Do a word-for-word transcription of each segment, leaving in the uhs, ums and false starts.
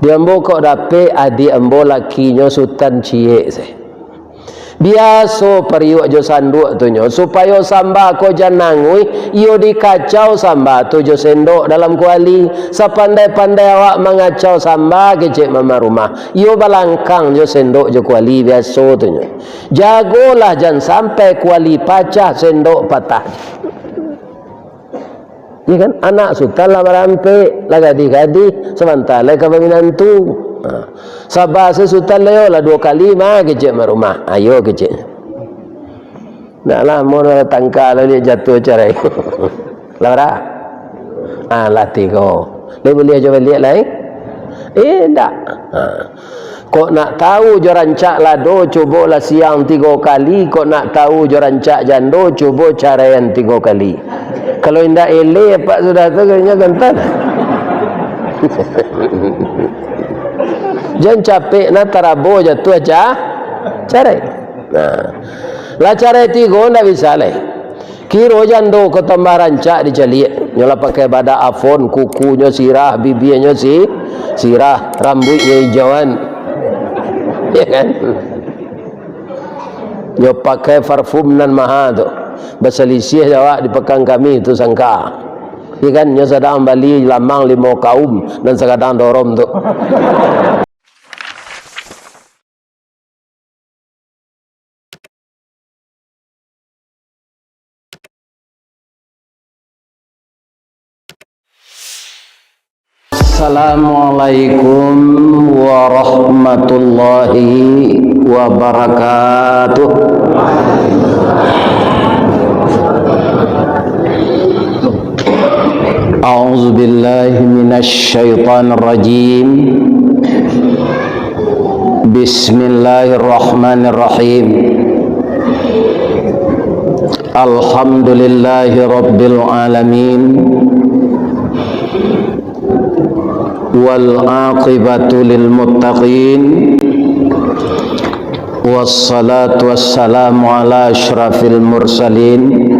Di ambo kok dapek adiak ambo lakinyo Sutan ciek se. Biaso pariuak jo sanduak tu nyo, supayo samba ko jan nanguih, iyo dikacau samba tu jo sendok dalam kuali. Sapandai-pandai awak mangacau samba, kecek mama rumah, iyo balangkang jo sendok jo kuali biaso tu nyo. Jagolah jan sampai kuali pacah, sendok patah. Iya kan? Anak Sutan lah barampek, lah gadih-gadih, sabanta lai ka baminantu. Ha. Saba se Sutan lai, yo lah duo kali mah, kecek mak rumah. Ayo kecek. Nak lah, mun lah tangka lah, liak jatuah carai. Lah bara? Ah, lah tigo. Lai buliah jo baliak lai? Eh, ndak. Ha. Kok nak tahu jo rancak lado, cubolah siang tigo kali. Kok nak tahu jo rancak jando, cubo caraian tigo kali. Kalau indak eleh apak sudah tu, kayaknya gantan. Jan capek nah tarabo jatuah ca-, carai. Nah. Lah carai tigo ndak bisa lai. Kiro jando ko tambah rancak dicaliak. Nyo lah pakai badak afon, kukunyo sirah, bibianyo si-, sirah, rambuiknyo ijauan. Ya kan? Nyo pakai parfum nan maha tu. Basalisiah jo awak di Pakan Kamis tu sangka. Ya kan? Nyo sadang bali lamang limo kaum nan sagadang dorom tu. Assalamualaikum warahmatullahi wabarakatuh. A'udzubillahi minasyaitonirrajim. Bismillahirrahmanirrahim. Alhamdulillahi rabbil alamin. Wal aqibatu lil muttaqin. Wassalatu wassalamu ala asyrafil mursalin,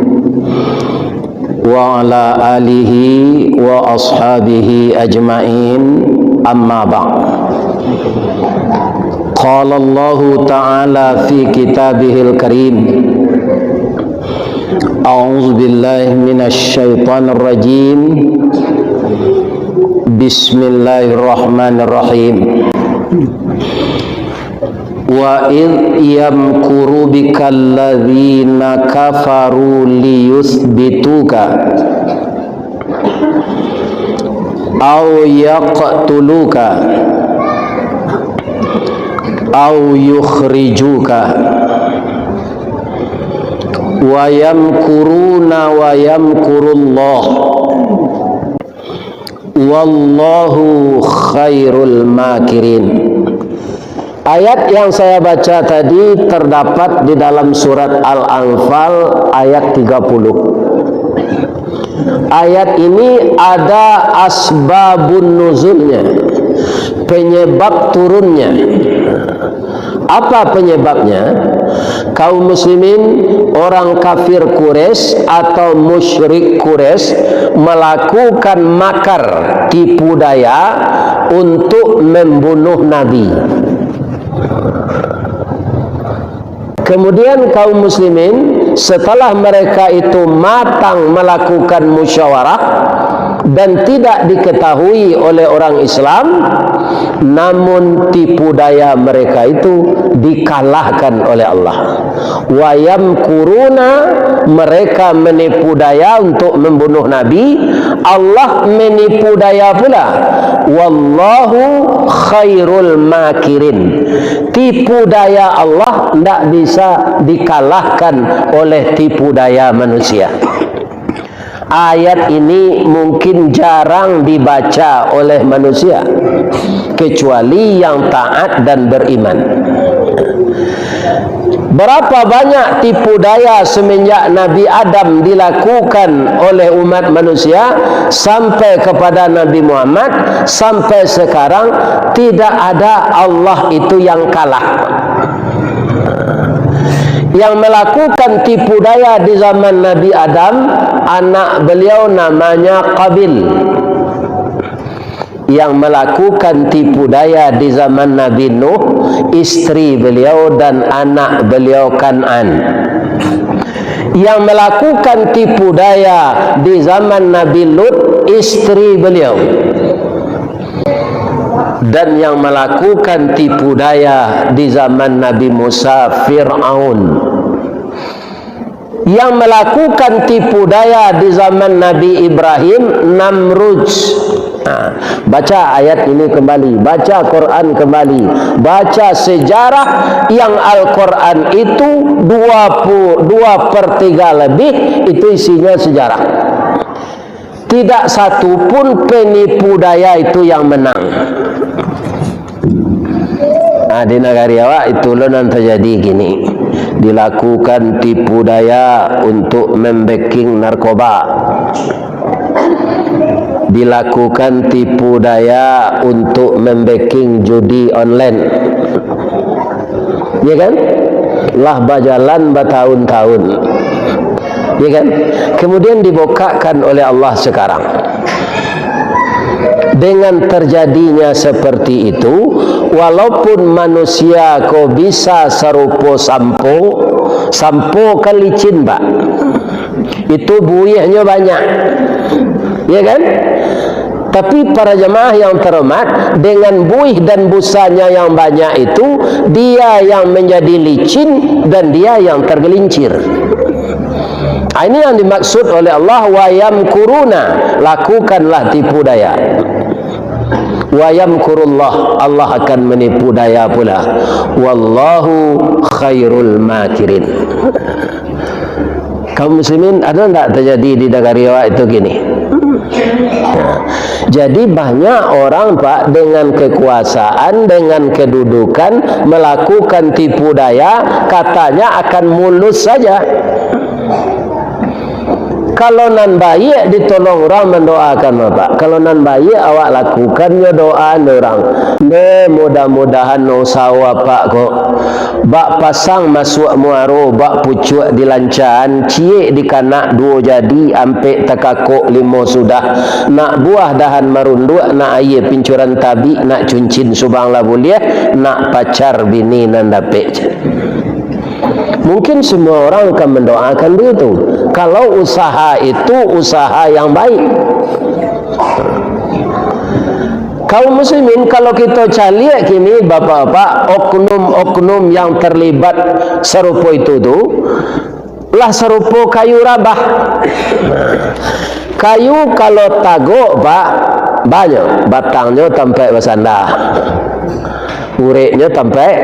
wa ala alihi wa ashabihi ajma'in, amma ba'd. Qala Allahu ta'ala fi kitabihil karim, a'udzu billahi minasy syaithanir rajim. Bismillahirrahmanirrahim. Wa idh yamkuru bikal ladzina kafaru liyutsbituka aw yaqtuluka aw yukhrijuka, wa yamkuruna wa yamkurullah, wallahu khairul makirin. Ayat yang saya baca tadi terdapat di dalam surat Al-Anfal ayat tiga puluh. Ayat ini ada asbabun nuzulnya, penyebab turunnya. Apa penyebabnya? Kaum muslimin, orang kafir Quraisy atau musyrik Quraisy melakukan makar, tipu daya untuk membunuh Nabi. Kemudian kaum muslimin, setelah mereka itu matang melakukan musyawarah dan tidak diketahui oleh orang Islam, namun tipu daya mereka itu dikalahkan oleh Allah. Wa yamkuruna, mereka menipu daya untuk membunuh Nabi, Allah menipu daya pula. Wallahu khairul makirin. Tipu daya Allah ndak bisa dikalahkan oleh tipu daya manusia. Ayat ini mungkin jarang dibaca oleh manusia, kecuali yang taat dan beriman. Berapa banyak tipu daya semenjak Nabi Adam dilakukan oleh umat manusia sampai kepada Nabi Muhammad, sampai sekarang tidak ada Allah itu yang kalah. Yang melakukan tipu daya di zaman Nabi Adam, anak beliau namanya Qabil. Yang melakukan tipu daya di zaman Nabi Nuh, istri beliau dan anak beliau Kan'an. Yang melakukan tipu daya di zaman Nabi Lut, istri beliau. Dan yang melakukan tipu daya di zaman Nabi Musa, Fir'aun. Yang melakukan tipu daya di zaman Nabi Ibrahim, Namrud. Nah, baca ayat ini kembali, baca Quran kembali, baca sejarah yang Al-Quran itu dua pu-, dua per tiga lebih, itu isinya sejarah. Tidak satu pun penipu daya itu yang menang. Nah, di nagari awak itu lo nan terjadi kini. Dilakukan tipu daya untuk membacking narkoba. Dilakukan tipu daya untuk membacking judi online. Ya kan? Lah bajalan batahun-tahun. Ya kan? Kemudian dibukakan oleh Allah sekarang. Dengan terjadinya seperti itu, walaupun manusia ko bisa sarupo sampo, sampo kan licin, Pak. Itu buihnyo banyak. Ya kan? Tapi para jemaah yang terhormat, dengan buih dan busanya yang banyak itu, dia yang menjadi licin dan dia yang tergelincir. Ah, ini yang dimaksud oleh Allah, "Wa yamkuruna," lakukanlah tipu daya. "Wa yamkurullah," Allah akan menipu daya pula. "Wallahu khairul makirin." Kaum muslimin, ada ndak terjadi di nagari awak itu kini? Jadi, banyak orang, Pak, dengan kekuasaan, dengan kedudukan, melakukan tipu daya, katanya akan mulus saja. Kalau nan baiak ditolong urang mandoakan, Bapak. Kalau nan baiak awak lakukan jo doa urang. Nde, mudah-mudahan usaho Apak ko, bak pasang masuak muaro, bak pucuak dilancaan, ciek dikanak duo jadi, ampek takakok limo sudah, nak buah dahan marunduak, nak aia pincuran tabik, nak cuncin subang lah buliah, nak pacar bini nan dapek. Mungkin semua orang akan mendoakan begitu, kalau usaha itu usaha yang baik. Kaum muslimin, kalau kito caliak kini, bapak-bapak, oknum-oknum yang terlibat sarupo itu tu, lah sarupo kayu rabah. Kayu kalau tagok, Pak, banyak, batangnyo tampek basanda, ureknyo tampek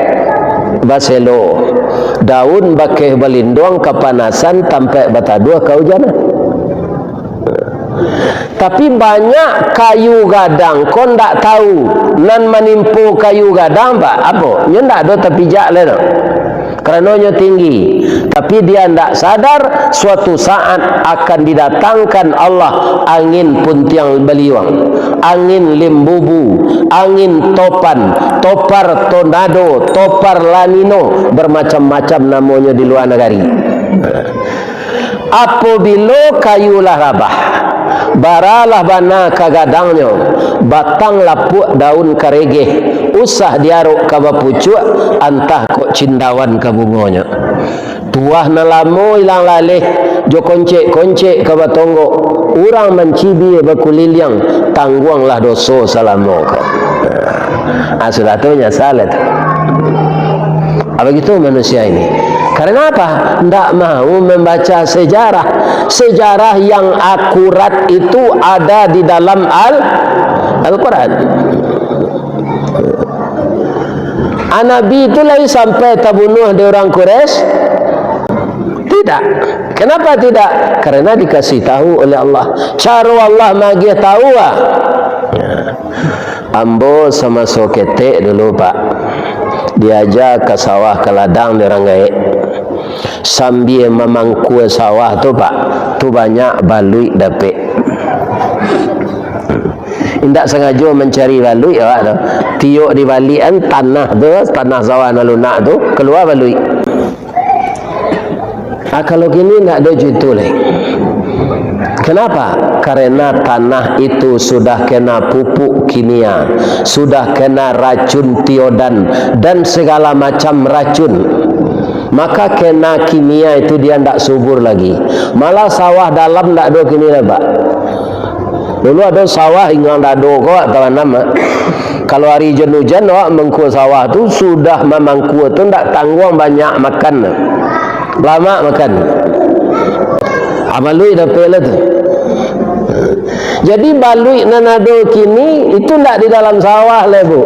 baselo, daun bakeh balinduang kapanasan, tampek bataduah kaujanan. Tapi banyak kayu gadang ko ndak tahu, nan manimpo kayu gadang, Pak, apo? Nyo ndak ado tapijak lai doh. Karano nyo tinggi, tapi dia ndak sadar, suatu saat akan didatangkan Allah angin puntiang baliuang, angin limbubu, angin topan, topar tornado, topar lanino, bermacam-macam namonyo di luar nagari. Apobilo kayu lah rabah, baralah bana ka gadangnyo, batang lapuak, daun karegeh, usah diarok ka bapucuak, antah kok cindawan ka bungonyo. Tuah nan lamo ilang laleh, jo koncek-koncek ka batonggok, urang mancibia bakuliliang, tangguanglah doso salamo ko. Ah, sudah tu nyasal itu. Ah, begitu manusia ini. Karena apa? Ndak mau membaca sejarah. Sejarah yang akurat itu ada di dalam Al-, Al-Quran. Ah, Nabi itu lai sampai tabunuah dek urang Quraisy? Tidak. Kenapa tidak? Karena dikasih tahu oleh Allah. Caro Allah magiah tahu, ah. Ambo samaso ketek dulu, Pak, diaja ka sawah, ka ladang di urang gaek. Sambia mamangkua sawah tu, Pak, tu banyak baluik dapek. Indak sangajo mancari baluik awak tu. Tiok dibaliakan tanah tu, tanah sawah nan lunak tu, kalua baluik. Ah, kalau kini ndak ado jo itu lai. Kenapa? Karena tanah itu sudah kena pupuk kimia, sudah kena racun tiodan, dan segala macam racun. Maka kena kimia itu dia ndak subur lagi. Malah sawah dalam ndak ado kini lai, Pak. Dulu ado sawah ingang dado ko, atau anam, ah. Kalau ari ujan-ujan, awak mangkua sawah tu, sudah mamangkua tu ndak tangguang banyak makan. Lamak makan. Ah, baluik dapek lah tu. Jadi, baluik nan ado kini, itu ndak di dalam sawah lai, Bu.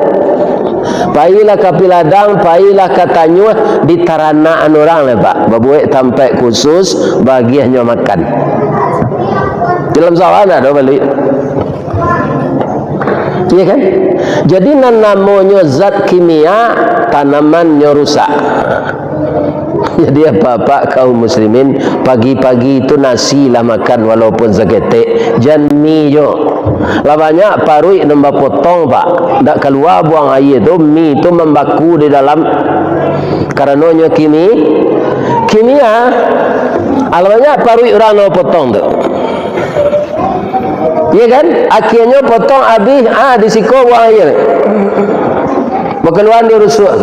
Pailah ka piladang, pailah ka tanyuah, ditaranakan urang lai, Pak. Babuek tampek khusus, bagiahnyo makan. Di dalam sawah ndak ado baluik. Iya kan? Jadi, nan namonyo zat kimia, tanamannyo rusak. Jadi, apak-apak kaum muslimin, pagi-pagi tu nasi lah makan walaupun saketek, jan mi jo. Lah banyak paruik nan bapotong, Pak. Ndak kalua buang aia tu, mi tu mambaku di dalam, karanonyo kimi-, kimia. Alah banyak paruik urang nan bapotong tu. Iya kan? Akhirnyo potong abih, ah, di siko buang aia. Bakaluan di rusuak.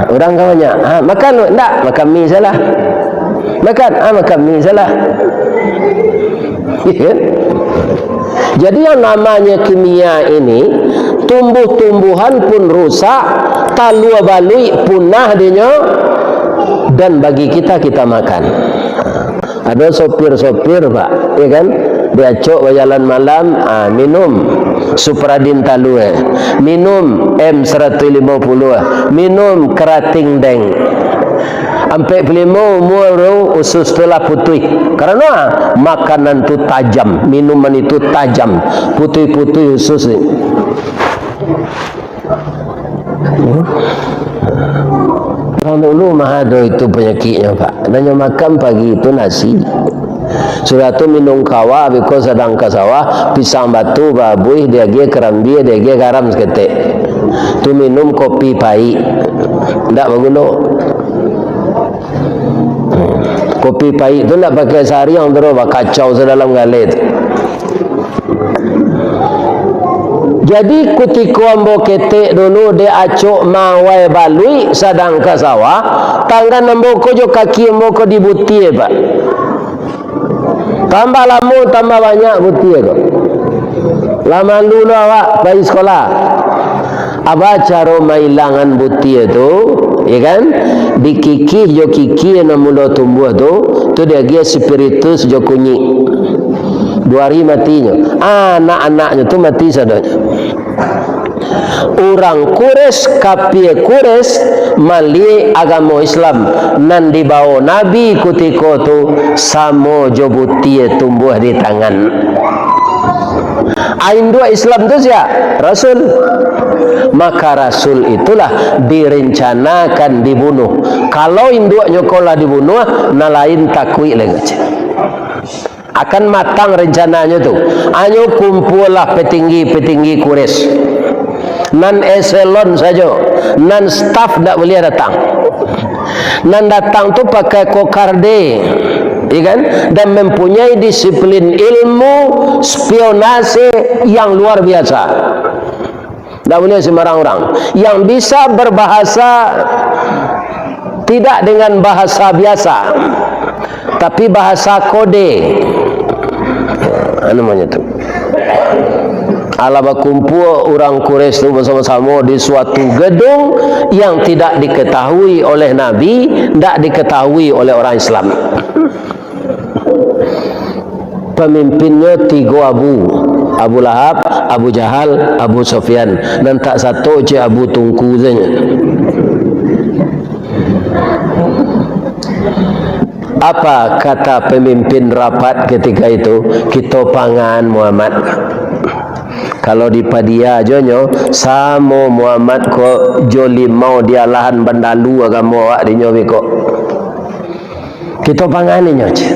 Urang ka banyak. Ah, makan, ndak? Makan mi salah. Makan, ah, makan mi salah. Iya kan? Jadi, yang namanya kimia ini, tumbuh-tumbuhan pun rusak, talua baluik punah dinyo, dan bagi kita, kita makan. Ado sopir-sopir, Pak, ya kan? Diacok bajalan malam, ah, minum Supradin talua, eh. Minum M saratuih limo puluah, eh. Minum Kerating Deng. Ampek puluah limo umua tu, usus tu lah putuih. Karano, ah, makanan tu tajam, minuman itu tajam, putuih-putuih usus ni. Urang dulu mah ado itu panyakiknyo, Pak. Nan nyo makan pagi itu nasi. Sudah tu minum kawa, beko sadang ka sawah, pisang batu baabuih, diagiah karambia, diagiah garam saketek. Tu minum kopi paik. Ndak baguno. Kopi paik tu ndak pakai sariang tu doh, bakacau sadalam galeh tu. Jadi, kutiko ambo ketek dulu, dek acok mawai baluik sadang ka sawah, tangan ambo ko jo kaki ambo ko dibutie, Pak. Tambah lamo, tambah banyak butie ko. Lah malu lo awak pai sikola. Apa caro mailangan butie tu, ya kan? Dikikih jo kikih nan mulo tumbuah tu, tu diagiah spiritus jo kunyik. Duo ari matinyo. Anak-anaknyo tu mati sadonyo. Urang Quraisy, kapia Quraisy, maliek agamo Islam nan dibawo Nabi kutiko tu samo jo butie tumbuah di tangan. A, induak Islam tu sia? Rasul. Maka Rasul itulah direncanakan dibunuh. Kalau induaknyo ko lah dibunuah, nan lain takuik lai kecek. Akan matang rencananyo tu. Anyo kumpualah petinggi-petinggi Quraisy. Nan eselon sajo, nan staf ndak buliah datang. Nan datang tu pakai kokarde, ya kan? Dan mempunyai disiplin ilmu spionase yang luar biasa. Ndak buliah sembarang urang. Yang bisa berbahasa tidak dengan bahasa biasa, tapi bahasa kode. Anu namanya tu. Alah bakumpua urang Quraisy tu basamo-samo di suatu gedung yang tidak diketahui oleh Nabi, tidak diketahui oleh orang Islam. Pamimpinnyo tigo Abu, Abu Lahab, Abu Jahal, Abu Sufyan. Nan tak sato cek Abu Tungku sajo. Apa kata pemimpin rapat ketika itu? "Kito pangan Muhammad." Kalau di Padia jo nyo, samo Muhammad ko jo limau di alahan bandalu agamo awak dinyo beko. Kito pangani nyo, cek.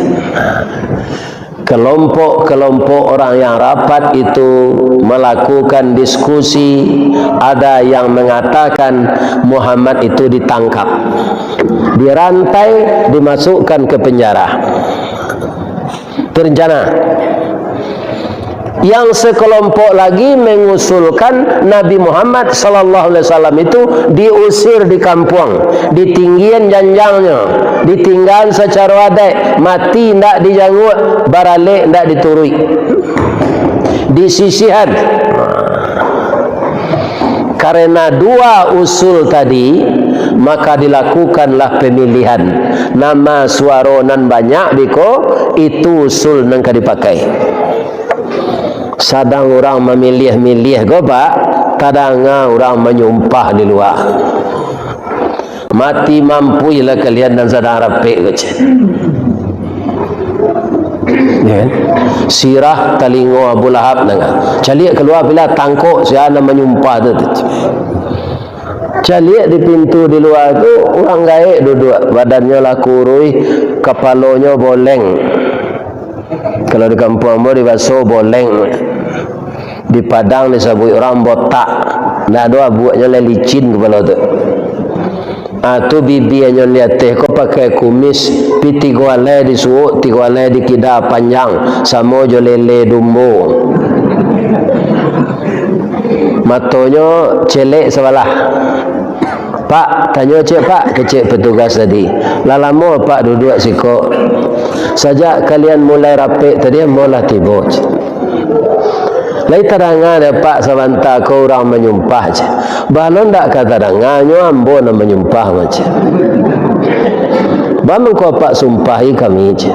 Kelompok-kelompok orang yang rapat itu melakukan diskusi, ada yang mengatakan Muhammad itu ditangkap, dirantai, dimasukkan ke penjara. Berencana. Yang sekelompok lagi mengusulkan Nabi Muhammad sallallahu alaihi wasallam itu diusir di kampuang, ditinggian janjangnyo, ditinggaan sacaro adaik, mati ndak dijanguak, baralek ndak dituruik, disisihan. Karena dua usul tadi, maka dilakukanlah pemilihan. Nama suaro nan banyak biko, itu usul nan ka dipakai. Sadang urang mamiliah-miliah ko, Pak, tadanga urang manyumpah di lua. Mati mampuihlah kalian nan sadang rapek ko, ceh. Ya kan? Sirah talingo Abu Lahab nanga. Caliak kalua pila tangkok sia nan manyumpah tu, tu. Caliak di pintu di lua tu, urang gaek duduak, badannyo lah kuruih, kapalonyo boleng. Kalau di kampuang ambo dibaso boleng. Di Padang disabuik urang botak. Ndak ado abuaknyo, lai licin kapalo tu. Ah, tu bibianyo di ateh ko pakai kumis, pi tigo alai di suok, tigo alai di kida panjang, samo jo lele dumbo. Matonyo celek sabalah. "Pak, tanyo ciek, Pak," kecek petugas tadi. "Lah lamo Apak duduak siko?" "Sajak kalian mulai rapek tadi, ambo lah tibo," cek. "Lai tadanga dek Apak sabanta ko urang manyumpah?" cek. "Baa lo ndak ka tadanga, nyo ambo nan manyumpah," cek. "Baa mangko Apak sumpahi kami?" cek.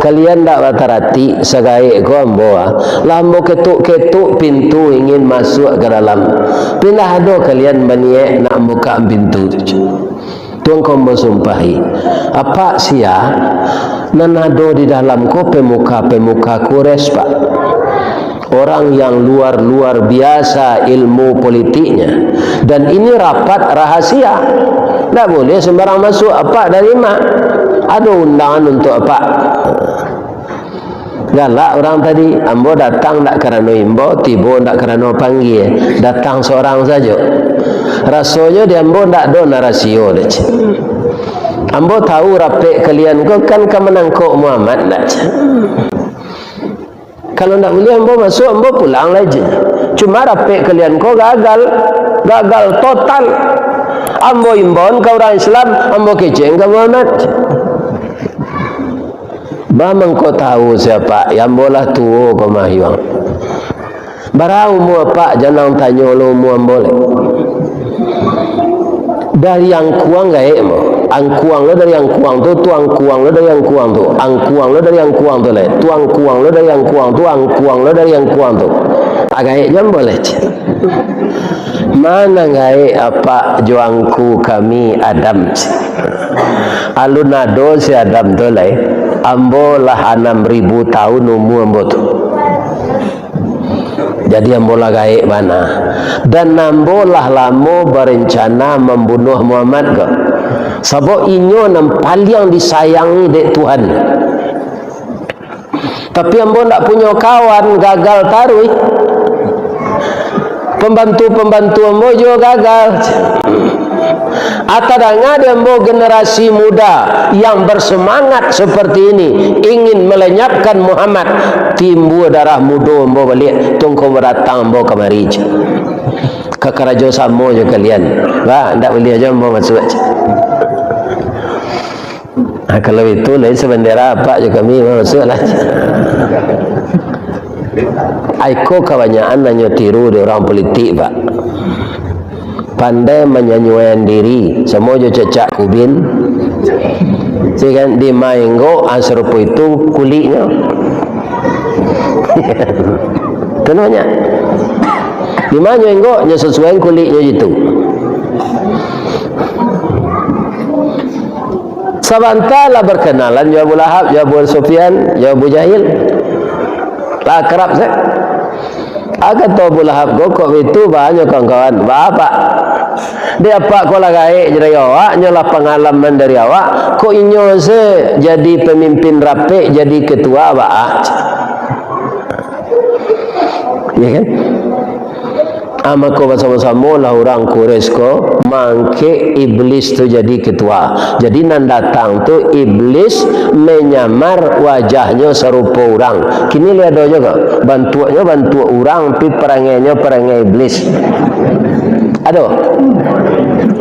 "Kalian ndak bataratik, sagaek ko ambo, ah. Lah ambo ketuk-ketuk pintu ingin masuak ka dalam. Pindah ado kalian baniaik nak mambukak pintu tu, cek. Tu mangko ambo sumpahi. Apak sia, nan ado di dalam ko pemuka-pemuka Quraisy, Pak. Orang yang luar-luar biasa ilmu politiknya. Dan ini rapat rahasia. Ndak boleh sembarang masuk. Apak dari ma? Ado undangan untuk Apak." Galak urang tadi, "Ambo datang ndak karano imbau, tibo ndak karano panggia, datang sorang sajo. Rasonyo di ambo ndak ado nan rasio doh," cek. "Ambo tahu rapek kalian ko kan ka manangkok Muhammad," ndak, cek. "Kalau ndak buliah ambo masuak, ambo pulang lai," cek. "Cuma rapek kalian ko gagal, gagal total. Ambo imbauan ka urang Islam, ambo kecek ka Muhammad." "Baa mangko tahu sia, Pak? Ambo lah tuo ko mah, Yuang." "Bara umua Apak, jan tanyo lo umua ambo lai." Dari angkuang gaek ambo. Angkuang lo dari angkuang tu, tu angkuang lo dari angkuang tu, angkuang lo dari angkuang tu lai, tu angkuang lo dari angkuang tu, angkuang lo dari angkuang tu. "Ah, gaek jo ambo lai," cek. "Ma nan gaek Apak jo angku kami Adam?" cek. "Alun ado si Adam tu lai, ambo lah anam ribu tahun umua ambo tu. Jadi ambo lah gaek bana. Dan ambo lah lamo barencana mambunuah Muhammad ko. Sabab inyo nan paliang disayangi dek Tuhan. Tapi ambo ndak punyo kawan, gagal taruih. Pambantu-pambantu ambo juo gagal. Ah, tadanga di ambo generasi muda yang bersemangat seperti ini, ingin melenyapkan Muhammad, timbua darah mudo ambo baliak, tu mangko datang ambo kamari," cek. "Ka karajo samo jo kalian. Bah, ndak buliah jo ambo masuak," cek. "Ah, kalau itu, lain sabandera Apak jo kami, masuaklah." Ai ko kabanyakan nan nyo tiru di urang politik, Pak. Pandai manyanyuaian diri, samo jo cacak kubin. Cek kan, di ma enggok, ah, sarupo itu kuliknyo. Tanonyo. Di ma nyo enggok, nyo sasuai kuliknyo itu. Sabanta lah berkenalan jo Abu Lahab, jo Abu Sufyan, jo Abu Jahil. Lah akrab se. Ah, kato Abu Lahab ko, "Kok itu, bah, nyo kawan-kawan? Bah, Pak, dek Apak ko lah gaek dari awak, nyo lah pangalaman dari awak, kok inyo se jadi pamimpin rapek, jadi ketua, bah?" Ya kan? Ah, mako basamo-samolah urang Quraisy ko mangkek Iblis tu jadi ketua. Jadi nan datang tu Iblis menyamar wajahnyo sarupo urang. Kini lai ado juo ko. Bantuaknyo bantuak urang, tapi parangainyo parangai Iblis. Ado?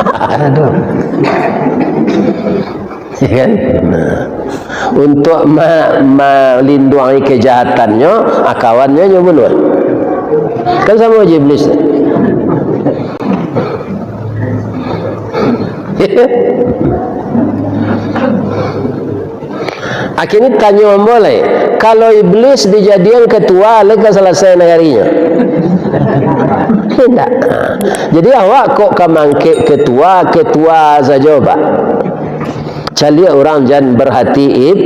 Ado. Ya kan? Nah. Untuak ma-, malinduangi kajahatannyo, ah, kawannyo nyo bunuah. Kan samo jo Iblis. Akhirnyo tanyo ambo lai, kalau Iblis dijadian ketua, lai ka salasai nagarinyo? Indak. Jadi awak kok ka mangkek ketua, ketua sajo, Pak. Caliak urang jan berhati ib-,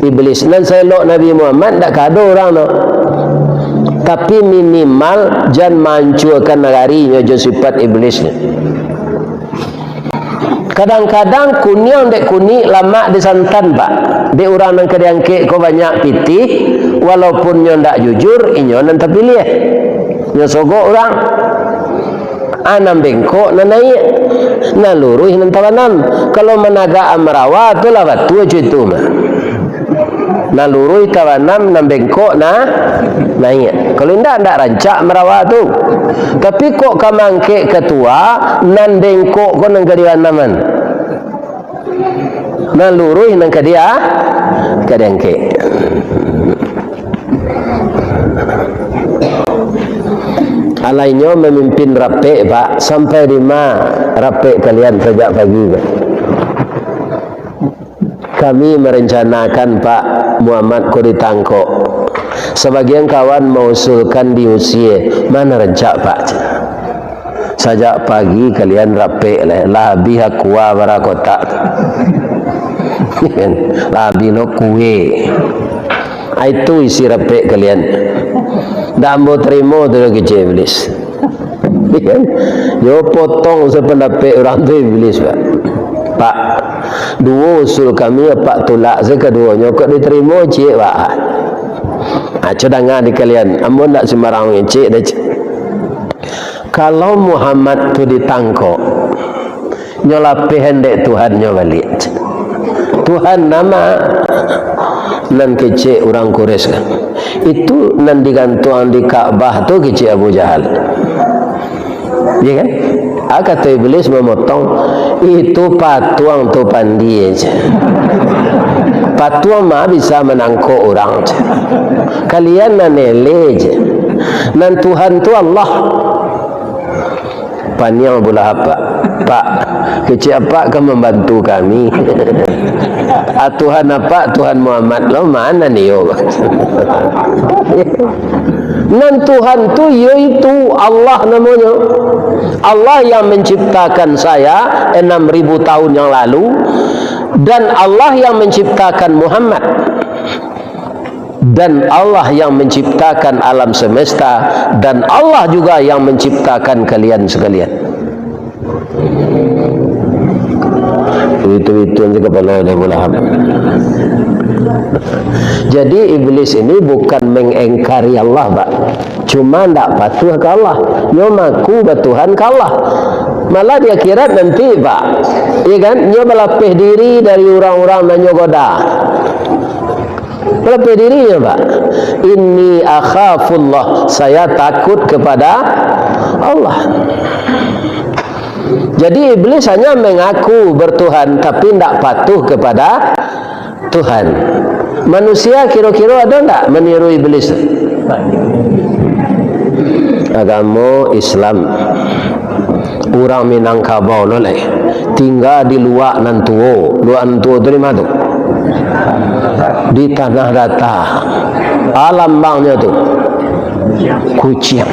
Iblis. Nan saelok Nabi Muhammad, ndak ka ado urang tu. Tapi minimal jan mancuakan nagarinyo jo sifat Iblis nyo. Kadang-kadang kuniang dek kunik, lamak dek santan, Pak. Dek urang nan ka diangkek ko banyak pitih, walaupun nyo ndak jujur, inyo nan tapiliah. Nyo sogok urang. Ah, nan bengkok nan naiak, nan luruih nan tabanam. Kalau managak amarawa tu lah batua co itu mah. Nan luruih tabanam, nan bengkok nah naiak. Kalau indak, indak rancak amarawa tu. Tapi kok ka mangkek ketua, nan bengkok ko nan ka dibanaman. Nan luruih nan ka dia, ka diangkek. Alainyo mamimpin rapek, Pak. Sampai di ma rapek kalian sajak pagi, Pak? Kami merencanakan, Pak, Muhammad ko ditangkok. Sabagian kawan mausulkan diusie. Ma nan rancak, Pak? Sajak pagi kalian rapek lai, lah abih Aqua bara kotak. Lah abih lo kue. Ah, itu isi rapek kalian. Ndak ambo tarimo tu doh, kecek Iblis. Yo potong sapandapek urang tu Iblis, Pak. Pak, duo usul kami, Apak tulak se kaduonyo, kok ditarimo ciek, Pak? Ah, co danga di kalian, ambo ndak sumbarang mangecek doh, ciek. Kalau Muhammad tu ditangkok, nyo lapeh dek Tuhannyo baliak. Tuhan nama nan kecek urang Quraisy kan? Itu nan digantuang di Ka'bah tu kecek Abu Jahal. Ya kan? Ah, kato Iblis mamotong, "Itu patuang tu pandie," cek. "Patuang mah bisa manangkok urang," cek. "Kalian nan eleh," cek. "Nan Tuhan tu Allah." Paniang pulo Apak. "Pak, kecek Apak kan mambantu kami." "Ah, Tuhan Apak, Tuhan Muhammad lo, ma nan iyo?" Nan Tuhan tu, yaitu Allah namonyo. Allah yang menciptakan saya enam ribu tahun yang lalu, dan Allah yang menciptakan Muhammad, dan Allah yang menciptakan alam semesta, dan Allah juga yang menciptakan kalian sekalian. Itu-itu aja kepala Abu Lahab. Jadi, iblis ini bukan mengingkari Allah, Pak. Cuma ndak patuh ka Allah. Nyo maku batuhan ka Allah. Malah di akhirat nanti, Pak, iya kan, nyo balapeh diri dari urang-urang nan nyo goda. Balapeh dirinyo, Pak. "Inni akhafullah, saya takut kepada Allah." Jadi, iblis hanya mengaku bertuhan, tapi ndak patuh kepada Tuhan. Manusia kiro-kiro ado ndak meniru iblis? Agamo Islam, urang Minangkabau lo lai, tingga di Luak Nan Tuo. Luak Nan Tuo tu di ma tu? Di Tanah Data. Ah, lambangnyo tu kuciang.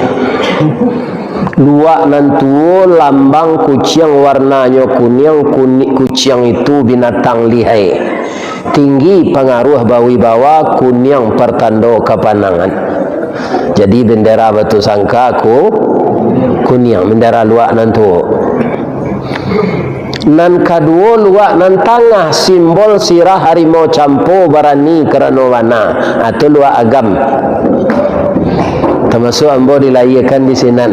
Luak Nan Tuo, lambang kuciang, warnanyo kuniang, kunik. Kuciang itu binatang lihai, tinggi, pangaruah, bawibawa, kuniang, partando kapanangan. Jadi, bendera Batusangka ku-, kuniang, bendera Luak Nan Tuo. Nan kaduo, Luak Nan Tangah, simbol sirah harimau campo, barani karano bana. Ah, tu Luak Agam. Masuak ambo dilahiakan di sinan.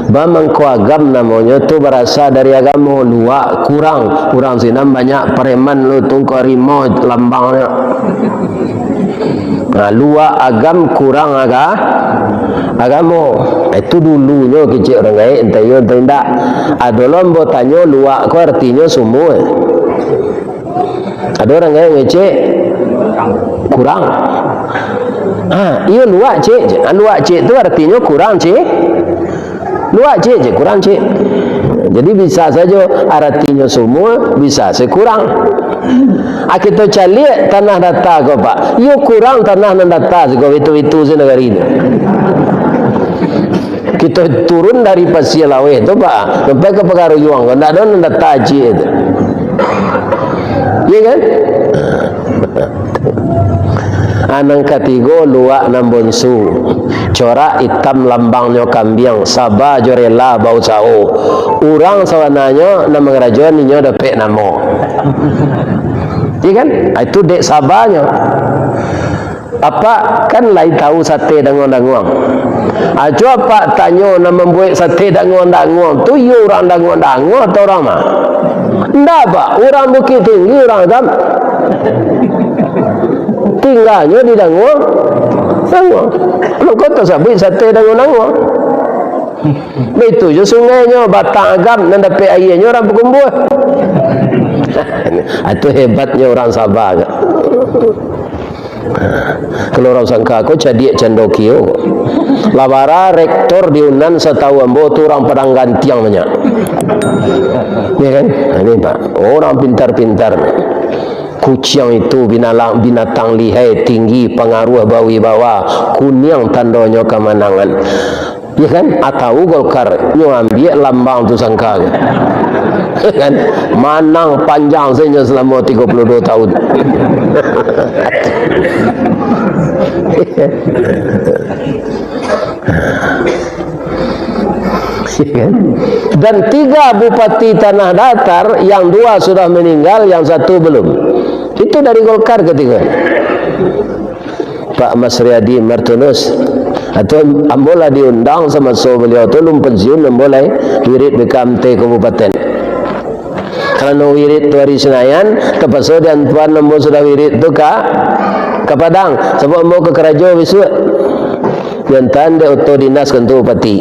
Bamangko agam namonyo tu barasa dari agamo, luak kurang. Urang sinan banyak pareman lu, tungkok rimo lambangnyo. Nah, luak agam kurang aga-, agamo. Itu dulunyo kecek urang gaek, entah iyo entah indak. Ado lo ambo tanyo, luak ko artinyo sumua. Ado urang gaek ngecek kurang. Ah, iyo luak, Cek. Ah, luak, Cek, tu artinyo kurang, Cek. Luak, Cek, Cek, kurang, Cek. Jadi bisa sajo artinyo sumua, bisa se kurang. Ah, kito caliak tanah data ko, Pak. Iyo kurang tanah nan data siko, itu-itu se nagari tu. Kito turun dari Pasia Laweh tu, Pak, sampai ka Pagaruyuang ko, ndak ado nan data ciek tu. Iya kan? Ah, nan katigo, luak nan bonsu. Corak itam lambangnyo kambiang, saba jo rela bausaho. Urang sabananyo nan mangarajoan inyo dapek namo. Iya kan? Ah, itu dek sabanyo. Apak kan lai tahu sate danguang-danguang. Ajo apak tanyo nan mambuek sate danguang-danguang tu, iyo urang danguang-danguang atau urang ma? Ndak, Pak. Urang Bukittinggi, urang Agam. Tingganyo di danguang-danguang. Mangko tasabuik sate danguang-danguang. Baitu jo sungainyo, Batang Agam nan dapek aianyo urang Pakumbuah. Itu hebatnyo urang Sabah. Kalau urang sangka ko cadiak cando kio. Lah bara rektor di Unan, satahu ambo tu urang Padang Gantiang banyak. Ya kan? Nah, ini, Pak. Urang pintar-pintar. Kuciang itu binalang, binatang lihai, tinggi, pangaruah, bawibawa, kuniang tandonyo kamanangan. Ya kan? Atau Golkar, nyo ambiak lambang tu sangka. Ya kan? Manang panjang sajo salamo tigo puluah duo tahun. Ya kan? Dan tiga bupati Tanah Datar, yang dua sudah meninggal, yang satu belum. Itu dari Golkar ketiga. Pak Masriadi Martunus. Atau ambo lah diundang samaso baliau tu lum pensiun, ambo lai wirid B K M T kabupaten. Karano wirid tu hari Senayan, tapaso diantuan ambo sudah wirid tu ka, ka Padang. Sabab ambo ka karajo bisuak. Diantaan dek oto dinas kantua bupati.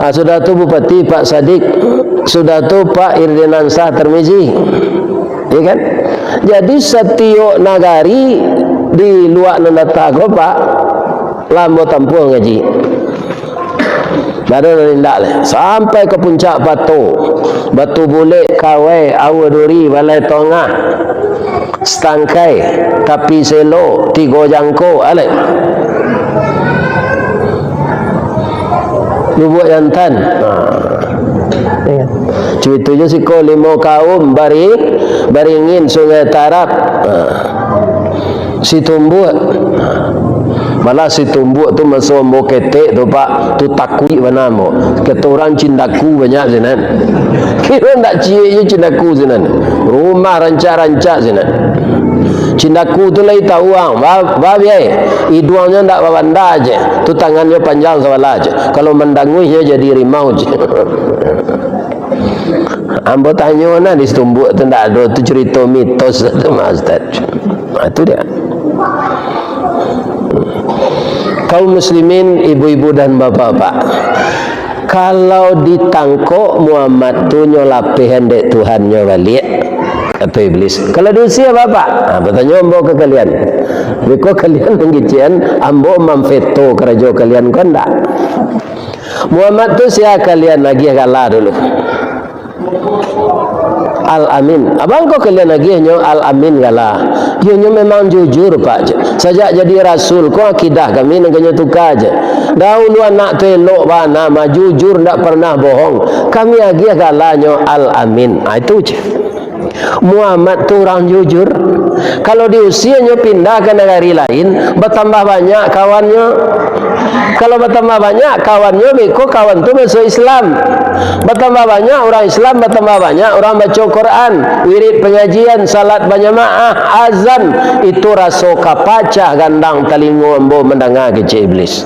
Ah, sudah tu Bupati Pak Sadik, sudah tu Pak Irdinansah Tarmizi. Ya kan? Jadi satiok nagari di luak nan data ko, Pak, lah ambo tampuah ngaji. Ndak ado nan indak lai. Sampai ka Puncak Pato, Batu Bulek, Kawai, Aua Duri, Balai Tongah, Satangkai, Tapi Selo, Tigo Jangko, alek. Lubuak Jantan. Ha. Cuito jo siko Limo Kaum, Bari-, Baringin, Sungai Tarab. Ha. Situmbuak. Malah Situmbuak tu maso ambo ketek tu, Pak, tu takuik bana ambo. Kato urang cindaku banyak sinan. Kiro ndak ciek je cindaku sinan. Rumah rancak-rancak sinan. Cindaku tu lai tahu ang. Ba-, ba-, biai. Iduangnyo ndak babanda je. Tu tangannyo panjang sabalah je. Kalau mandanguih nyo jadi rimau je. Ambo tanyo nah di Situmbuak tu ndak ado tu, carito mitos tu mah, Ustaz. Ha, tu dia. Kaum muslimin, ibu-ibu dan bapak-bapak, kalau ditangkok Muhammad tu nyo lapehan dek Tuhannyo baliak, kato Iblis, "Kalau diusia, Bapak?" Ha, batanyo ambo ka kalian. Beko kalian mangecekan, ambo mamveto karajo kalian ko ndak? Muhammad tu sia kalian agiah gala dulu? Al-Amin. Abang ko kalian agiahnyo Al-Amin gala. Iyo nyo memang jujur, Pak. Sajak jadi rasul ko akidah kami nan kanyo tuka je. Dahulu anak tu elok bana, mah jujur, ndak pernah bohong. Kami agiah galanyo Al-Amin. Ah, itu je. Muhammad tu urang jujur. Kalau diusianyo pindah ka nagari lain, batambah banyak kawannyo. Kalau batambah banyak kawannyo, beko kawan tu masuak Islam. Batambah banyak urang Islam, batambah banyak urang baco Quran, wirid pangajian, salat bajamaah, azan, itu raso ka pacah gandang talingo ambo mandanga kecek Iblis.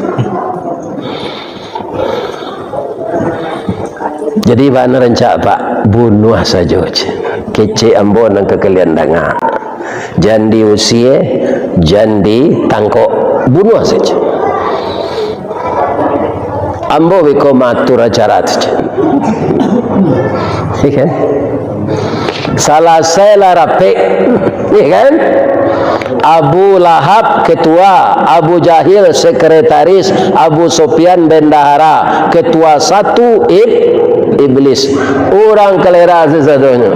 Jadi, bana rancak, Pak, bunuah sajo, kecek ambo nan ka kalian danga. Jan diusie, jan ditangkok, bunuah sajo. Ambo beko maatur acara tu, ya kan? Salasai lah rapek, ya kan? Abu Lahab ketua, Abu Jahil sekretaris, Abu Sufyan bendahara, ketua satu ib-, iblis. Urang kalera sasadonyo.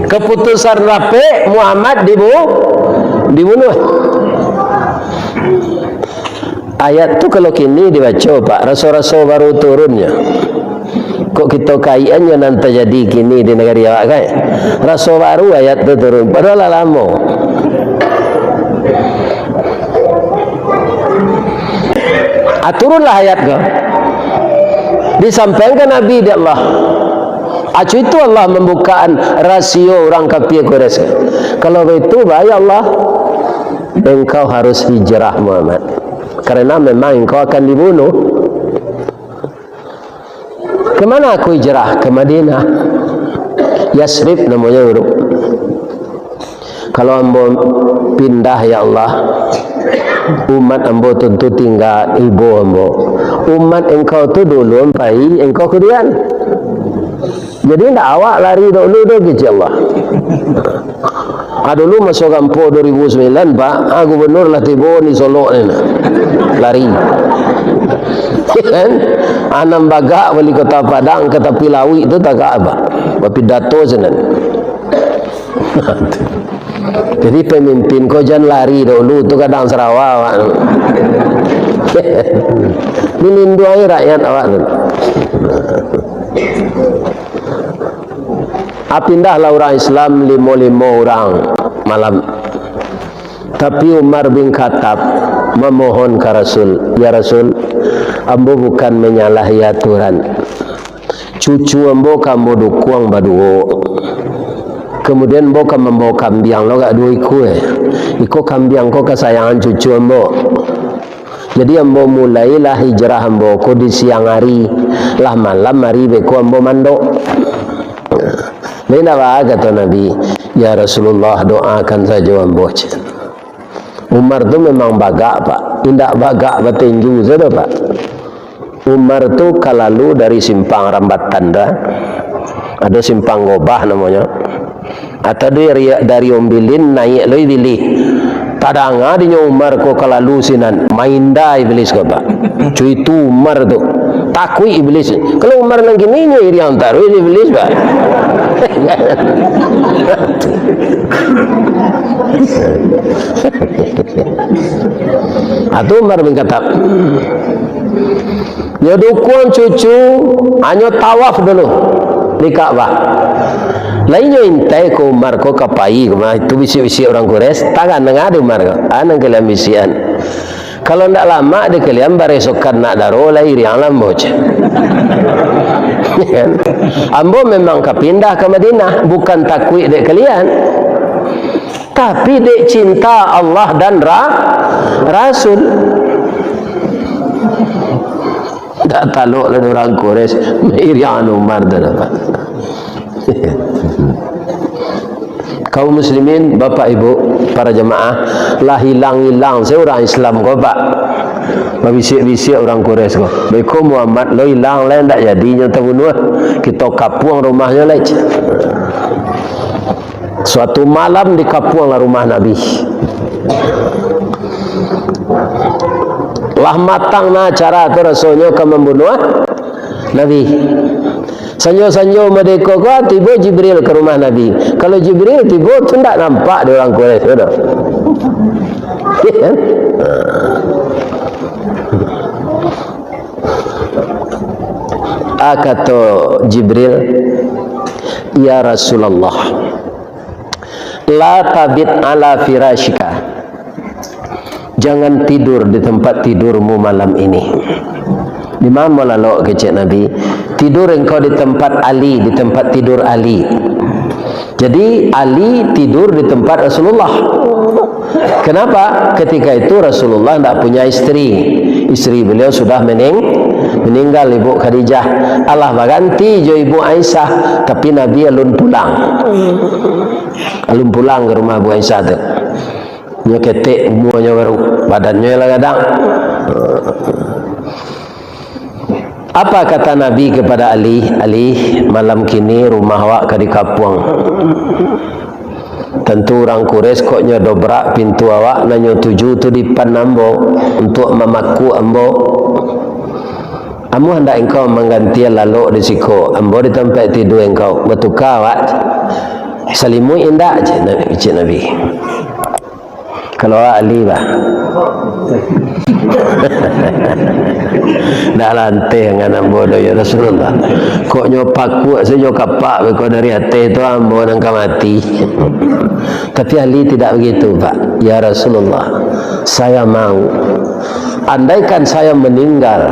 Keputusan rapek, Muhammad dibu-, dibunuah. Ayat tu kalau kini dibaco, Pak, raso-raso baru turunnyo. Kok kito kaikannyo nan tajadi kini di nagari awak, kan? Raso baru ayat tu turun, padahal lah lamo. Ah, turunlah ayat ko. Disampaikan Nabi dek Allah. Acu itu Allah mambukaan rasio urang kafir Quraisy. Kalau baitu, baik Allah, engkau harus hijrah, Muhammad. Karena memang engkau akan dibunuh. Ka mana aku hijrah? Ka Madinah. Yasrib namonyo dulu. Kalau ambo pindah, ya Allah, umat ambo tantu tingga ibo ambo. Umat engkau tu dulu pai, engkau kudian. Jadi, ndak awak lari dahulu tu, kecek Allah. Ah, dulu maso gampo dua ribu sembilan, Pak, ah, gubernur lah tibo di Solok ni, nah. Lari. Kan? Anam bagak bali Kota Padang ka tapi lauik tu tagak, Pak. Bapidato sinan. Jadi, pemimpin ko jan lari dahulu tu, kadang sarawa awak tu. Dilinduangi rakyat awak tu. Ah, pindahlah urang Islam limo-limo urang malam. Tapi Umar bin Khattab mamohon ka Rasul, "Ya Rasul, ambo bukan manyalahi aturan. Cucu ambo ka ambo dukuang baduo. Kamudian, ambo ka mambawo kambiang lo agak duo ikua. Iko kambiang ko kasayangan cucu ambo. Jadi, ambo mulailah hijrah ambo ko di siang ari, lah malam ari beko ambo mandok." Jadi, ndak baa, kato Nabi, "Ya Rasulullah, doakan sajo ambo," cek. Umar tu memang bagak, Pak. Indak bagak batinju sajo, Pak. Umar tu ka lalu dari simpang Rambatan tu, ah. Ado simpang Gobah namonyo. Atau dari, dari Ombilin naiak lo Ibilih. Tadanga dinyo Umar ko ka lalu sinan, mainda Iblis ko, Pak. Cuitu Umar tu. Takuik Iblis. Kalau Umar nan kini, nyo iriang taruih Iblis, Pak. Ah, tu Umar bin Khattab. Nyo dukuang cucu, hanyo tawaf dulu di Ka'bah. Lai nyo intai ko Umar ko ka pai, ko mah, itu bisiak-bisiak urang Quraisy, tagan danga di Umar ko. Ah, nan kalian bisiakan. Kalau ndak lamak di kalian baresokan nak daro, lai iriang lah ambo, cek. Kan? Ambo memang ka pindah ka Madinah, bukan takuik dek kalian. Tapi dek cinta Allah dan ra-, Rasul. Dak talok lah urang Quraisy, iriang Umar tu lah. Kaum muslimin, bapak ibu, para jamaah, lah ilang-ilang se urang Islam ko, Pak. Babisiak-bisiak urang Quraisy ko. Beko Muhammad lo ilang lai, ndak jadi nyo tabunuah. Kito kapuang rumahnyo lai. Suatu malam dikapuanglah rumah Nabi. Lah matang nah acara tu rasonyo ka mambunuah Nabi. Sanjo-sanjo madeko ko, tibo Jibril ka rumah Nabi. Kalau Jibril tibo tu ndak nampak dek urang Quraisy tu doh. Kan? Ah, kato Jibril, "Ya Rasulullah, la tabit ala firasyika." Jangan tidur di tempat tidurmu malam ini. Di ma lalok, kecek Nabi? Tidur engkau di tempat Ali, di tempat tidur Ali. Jadi, Ali tidur di tempat Rasulullah. Kenapa? Ketika itu Rasulullah ndak punya istri. Istri beliau sudah mening-, meninggal, Ibu Khadijah. Alah baganti jo Ibu Aisyah, tapi Nabi alun pulang. Alun pulang ka rumah Ibu Aisyah tu. Nyo ketek umuanyo baru, badannyo lah gadang. Apa kata Nabi kepada Ali? "Ali, malam kini rumah awak ka dikapuang. Tantu urang Quraisy kok nyo dobrak pintu awak nan nyo tuju tu dipan ambo, untuak mamakuk ambo. Amuah ndak engkau manggantian lalok di siko, ambo di tampek tidua engkau, batuka awak salimuik indak?" cek Na-, cek Nabi. Kalau awak Ali, bah. Ndak lanteh angan ambo doh, ya Rasulullah. Kok nyo pakuak sajo kapak beko dari ateh tu, ambo nan ka mati. Tapi Ali tidak begitu, Pak. "Ya Rasulullah, saya mau. Andaikan saya meninggal,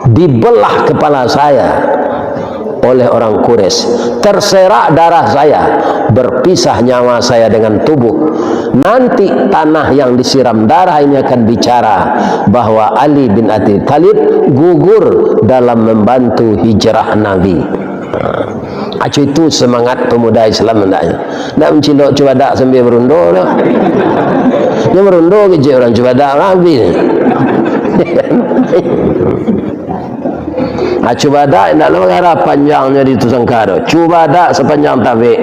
dibelah kepala saya oleh orang Quraisy, terserak darah saya, berpisah nyawa saya dengan tubuh, nanti tanah yang disiram darah ini akan bicara bahwa Ali bin Abi Thalib gugur dalam membantu hijrah Nabi." Aco itu semangat pemuda Islam hendaknyo. Ndak mancilok cubadak sambia barundo doh. Nyo barundo kecek urang cubadak, habis. Ah, cubadak indak lo gara panjangnyo di tu sangka doh. Cubadak sapanjang tabek.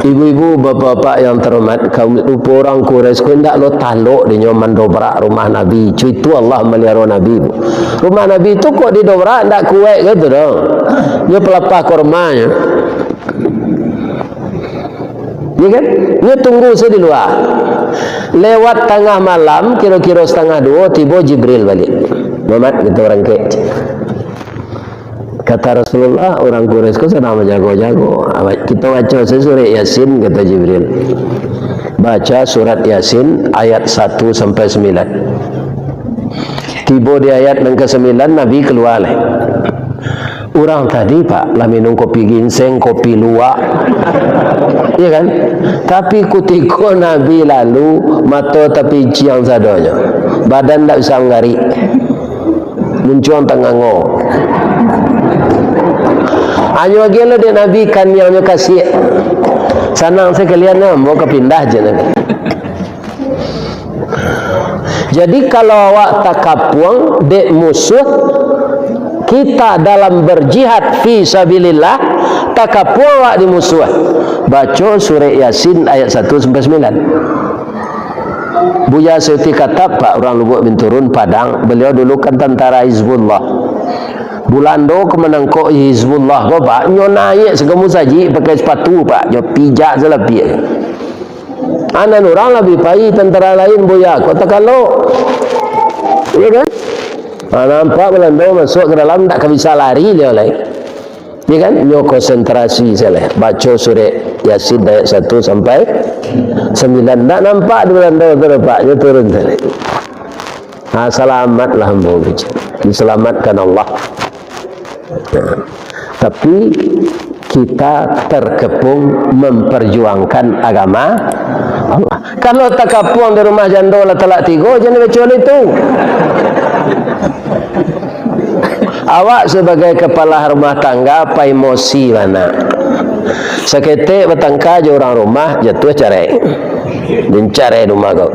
Ibu-ibu, bapak-bapak yang terhormat, kaum, rupo urang Quraisy ko indak lo talok dinyo mandobrak rumah Nabi. Cuitu Allah maliharo Nabi, Bu. Rumah Nabi tu kok didobrak, indak kuaik gitu doh. Nyo pelapah kormanyo. Ya kan? Nyo tunggu se di lua. Lewat tangah malam, kiro-kiro satangah duo, tibo Jibril baliak. "Muhammad, kito barangkek." Kata Rasulullah, "Urang Quraisy ko sadang bajago-jago. Kito baco se surek Yasin," kata Jibril. Baca surat Yasin ayat satu sampai sambilan. Tibo di ayat nan kasambilan, Nabi kalua lai. Urang tadi, Pak, lah minum kopi ginseng, kopi luwak. Iya kan? Tapi kutiko Nabi lalu, mato tapiciang sadonyo. Badan ndak bisa manggarik. Muncuang tangango. Anyo agiah lo dek Nabi kaniangnyo kasiak. Sanang sakalian ambo ka pindah, cek Nabi. Jadi, kalau awak takapuang dek musuh, kita dalam berjihad fi sabilillah, takapuang awak di musuh, baco surek Yasin ayat satu sampai sambilan. Buya Seuti Katab, Pak, urang Lubuak Binturun, Padang, beliau dulu kan tantara Hizbullah. Bulando ka manangkok Hizbullah ko, Pak, nyo naiak sago musajik pakai sapatu, Pak, nyo pijak salapiak. Anan urang labiah pai tantara lain, Buya, kok takalok. Iya kan? Ha, nampak Bulando masuak ka dalam, ndak ka bisa lari liau lai. Iya kan? Nyo konsentrasi salah. Baco surek Yasin ayat satu sampai sambilan. Ndak nampak di Bulando tu, nampak nyo turun tadi. Ha, salamatlah ambo, diselamatkan Allah. Nah, tapi kita terkepung memperjuangkan agama Allah. Kalau takapuang di rumah jando lah talak tigo, jan kecuali tu. Awak sebagai kepala rumah tangga, pai emosi bana. Saketek batangka jo urang rumah, jatuah carai. Jan carai rumah kau.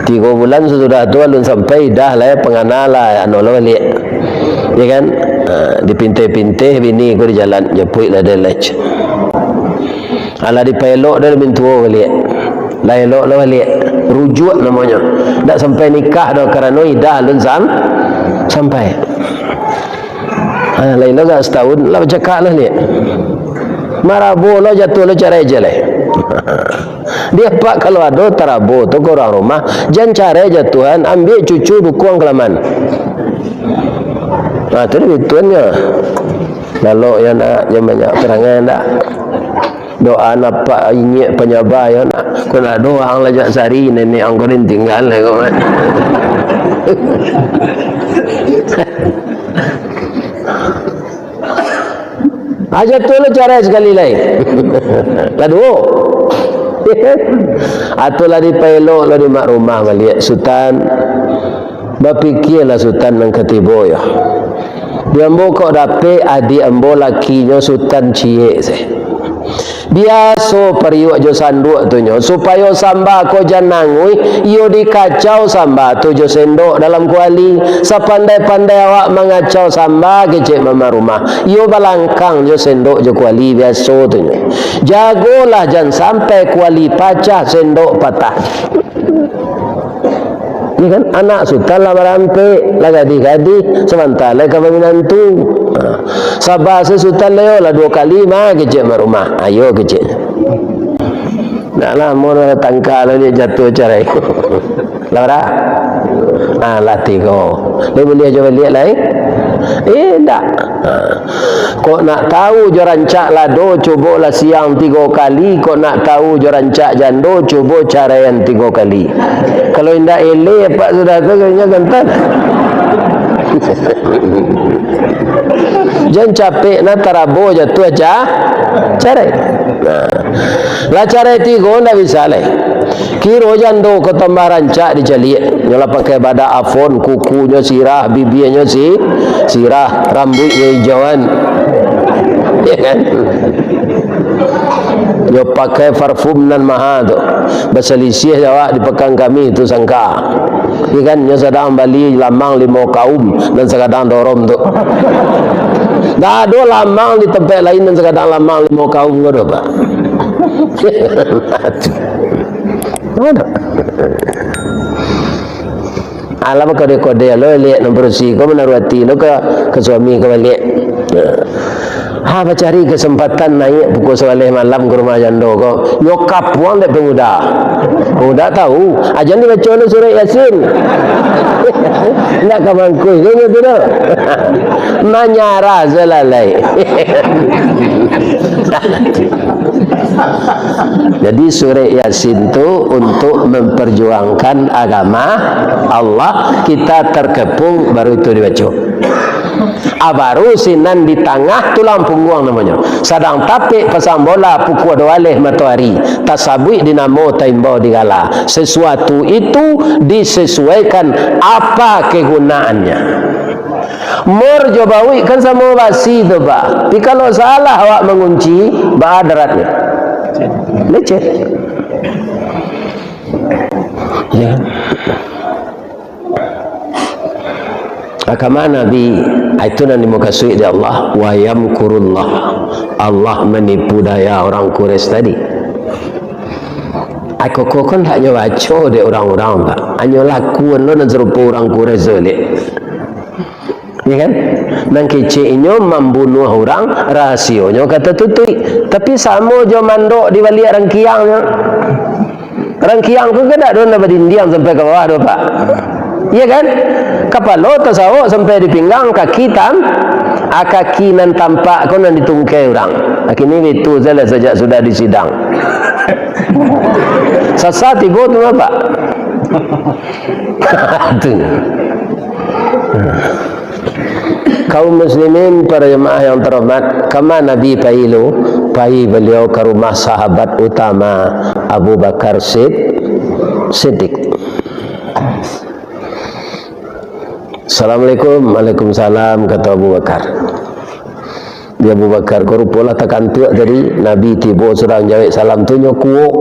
Tigo bulan sasudah tu alun sampai, dah lah, pangana lah, anu lah baliak. Ya kan? Ha, dipinteh-pinteh bini ko di jalan, japuik lah dia lec. Alah dipaelok dah mintuo baliak. Lah elok lah baliak. Rujuak namonyo. Ndak sampai nikah doh, karano idah alun sam-, sampai. Ha, lain lah agak satahun, lah bacakak lah liak. Marabo lah, jatuah lah, carai je lah. Di apak kalau ado tarabo tu ka urang rumah, jan carai jatuahan, ambiak cucu dukuang kalaman. Nah, tu dia bituannyo. Lalok yo nak, jan banyak parangai nak. Doa napak inyiak panyabah yo nak. Ko nak doa ang lajak sari, nenek ang ko den tinggal ko. Aja tu lah carai sakali lai. Lah duo. Atau lah dipaelok lah di mak rumah baliak. Sutan, bapikialah Sutan nan katibo yo. Di ambo kok dapek adiak ambo lakinyo Sutan ciek se. Biaso pariuak jo sanduak tu nyo, supayo samba ko jan nanguih, iyo dikacau samba tu jo sendok dalam kuali. Sapandai-pandai awak mangacau samba, kecek mama rumah, iyo balangkang jo sendok jo kuali biaso tu nyo. Jagolah jan sampai kuali pacah, sendok patah. Iyo kan? Anak Sutan lah barampek, lah gadih-gadih, sabanta lai ka baminantu. Ha. Saba se Sutan lai, lah duo kali mah kecek mak rumah. Ayo kecek. Nak lah, mun lah tangka lah ni jatuah carai. Lah bara? Ah, lah tigo. Lai buliah jo baliak lai? Eh, ndak. Ha. Kok nak tahu jo rancak lado, cubolah siang tigo kali. Kok nak tahu jo rancak jando, cubo caraian tigo kali. Kalau indak eleh, apak sudah tu, kayaknya gantan. Jan capek nah tarabo jatuah ca-, carai. Nah. Lah carai tigo, ndak bisa lai. Kiro jando ko tambah rancak dicaliak. Nyo lah pakai badak Avon, kukunyo sirah, bibianyo si-, sirah, rambuiknyo ijauan. Ya kan? Nyo pakai parfum nan maha tu. Basalisiah jo awak di Pakan Kamis tu sangka. Ya kan? Nyo sadang bali lamang limo kaum nan sagadang dorom tu. Ndak ado lamang di tampek lain nan sagadang lamang limo kaum ko doh, Pak. Aduh. Alah, bakode-kode lo, liek nan padusi ko manaruah ati lo ka, ka suami ko baliak. Ha, bacari kasempatan naiak pukua sabaleh malam ka rumah jando ko. Nyo kapuang dek pemuda. Pemuda tahu, ajan dibaco lo surek Yasin. Ndak ka mangkuih ko nyo tu doh. Manyarah salalai. Jadi, surek Yasin tu untuk memperjuangkan agama Allah, kita terkepung, baru itu dibaco. Ah, baru sinan di tangah tulang pungguang namonyo. Sadang tapek pasang bola pukua duo baleh matoari, tasabuik di namo, taimbau di gala. Sesuatu itu disesuaikan apa kegunaannya. Mur jo bauik kan samo basi tu, Pak. Tapi kalau salah awak mangunci, baa daratnyo? Lecet. Ya. Ah, kama Nabi, ah, itu nan dimukasuik dek Allah, "Wa yamkurullah." Allah manipu daya urang Quraisy tadi. Ah, koko kan ndak nyo baco dek urang-urang, Pak. Hanyo lakuan lo nan sarupo urang Quraisy tu, Lek. Ya kan? Nan kecek inyo mambunuah urang, rahasionyo ka tatutuik. Tapi samo jo mandok di baliak rangkiangnyo. Rangkiang tu kan dak ado nan badindiang sampai ka bawah tu, Pak. Iya kan? Kapalo tasawok sampai di pinggang, kaki tam-, ah, kaki nan tampak ko nan ditungkai urang. Ah, kini itu salah sajak sudah disidang. Sasa tibo tu, Pak. Tu. Kaum muslimin, para jemaah yang terhormat, kama Nabi pai lu? Pai beliau ka rumah sahabat utama Abu Bakar Sid-, Siddiq. "Assalamualaikum." "Waalaikumsalam," kato Abu Bakar. Di Abu Bakar ko rupo lah takantuak tadi, Nabi tibo surang jawek salam tu nyo kuok.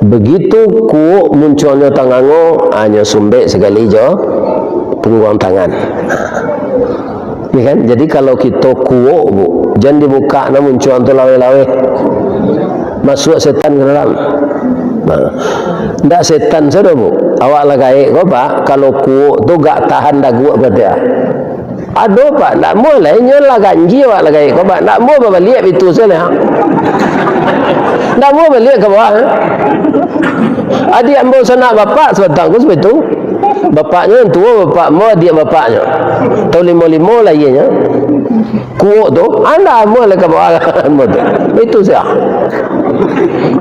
Begitu kuok muncuangnyo tangango, ah, nyo sumbek sakali jo pungguang tangan. Ya kan? Jadi kalau kito kuok, Bu, jan dibukak nah muncuang tu laweh-laweh. Masuak setan ka dalam. Nah, ndak setan sajo, Bu. Awak lah gaek ko, Pak, kalau kuok tu gak tahan daguak ko, Pak. Aduh, Pak, ndak muah lai, nyo lah ganjia awak lah gaek ko, Pak. Ndak muah babaliak pitu sajo lah. Ndak amuah baliak ka bawah, eh. Adiak ambo sanak bapak sabatang ko sabaitu. Bapaknyo nan tuo, bapak ambo, adiak bapaknyo. Taun limo limo lahianyo. Kuok tu, ah, ndak amuah lai ka bawah ambo tu. Itu sia.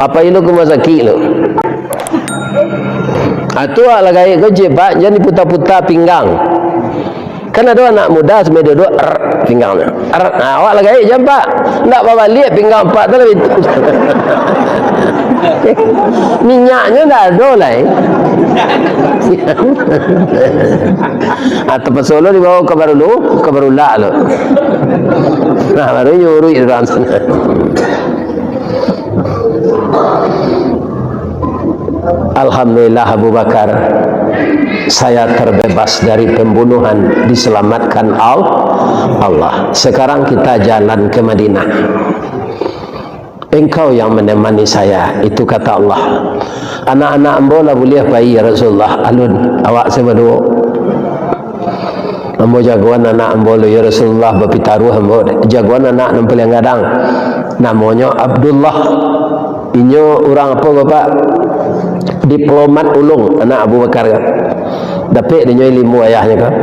Apo ilu ka rumah sakik tu. Ah, tu awak lah gaek ko, cik, Pak, jan diputa-puta pinggang. Kan ado anak mudo sambil duduak, er, pinggang tu. Er, nah, awak lah gaek jan, Pak. Ndak babaliak pinggang Pak tu lah itu. Minyaknyo ndak ado lai. Ah, tapakso lo dibawa ka Barulu, ka Barulak lo. Nah, baru nyuruh urang sinan. Alhamdulillah, Abu Bakar, saya terbebas dari pembunuhan, diselamatkan Al-, Allah. Sekarang kita jalan ke Madinah. Engkau yang menemani saya, itu kata Allah. Anak-anak ambo lah buliah pai, ya Rasulullah. Alun, awak sabaduo. Ambo jagoan anak ambo lo, ya Rasulullah, bapitaruah ambo. Jagoan anak nan paliang gadang. Namonyo Abdullah. Inyo urang apo, Bapak? Diplomat ulung, anak Abu Bakar kan. Dapek dinyo ilmu ayahnyo kan.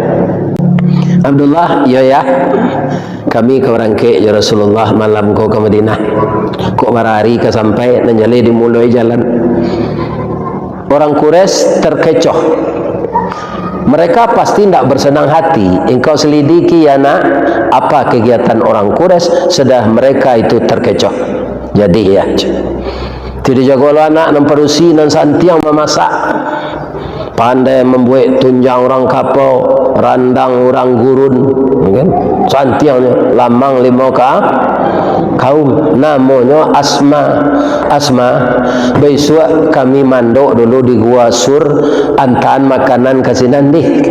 Abdullah, iyo, Yah. Kami ka barangkek jo Rasulullah malam ko ka Madinah. Kok bara ari ka sampai, nan jaleh dimuloi jalan. Orang Quraisy terkecoh. Mereka pasti ndak bersenang hati. Engkau selidiki, ya nak, apa kegiatan orang Quraisy, sudah mereka itu terkecoh. Jadi, ya. Tidak jago lo anak nan padusi, nan santiang mamasak. Pandai mambuek tunjang urang kapau, randang urang gurun, kan? Santiangnyo, lamang limo ka-, kaum. Namonyo Asma. Asma, bisuak kami mandok dulu di Gua Sur, antaan makanan ka sinan dih.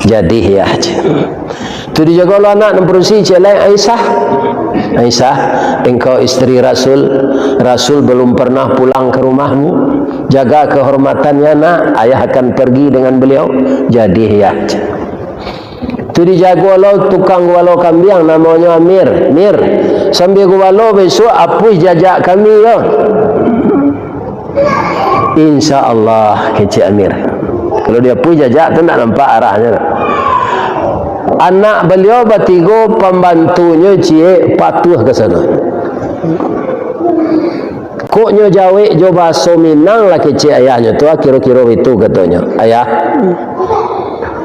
Jadi, ya, cek. Tu dijago lo anak nan padusi, cek lai, Aisyah. Aisyah, engkau isteri Rasul. Rasul belum pernah pulang ke rumahmu. Jaga kehormatannya, nak. Ayah akan pergi dengan beliau. Jadi, ya, cek. Tu dijago lo tukang gubalo kambiang, namonyo Amir. Mir, sambil gubalo, bisuak apuih jajak kami, yo. Insya Allah, kecek Amir. Kalau diapuih jajak tu, ndak nampak arahnyo. Anak baliau batigo, pambantunyo ciek, patuah ka sano. Kok nyo jawek jo bahaso Minang lah, kecek ayahnyo tu, ah, kiro-kiro itu katonyo. Ayah,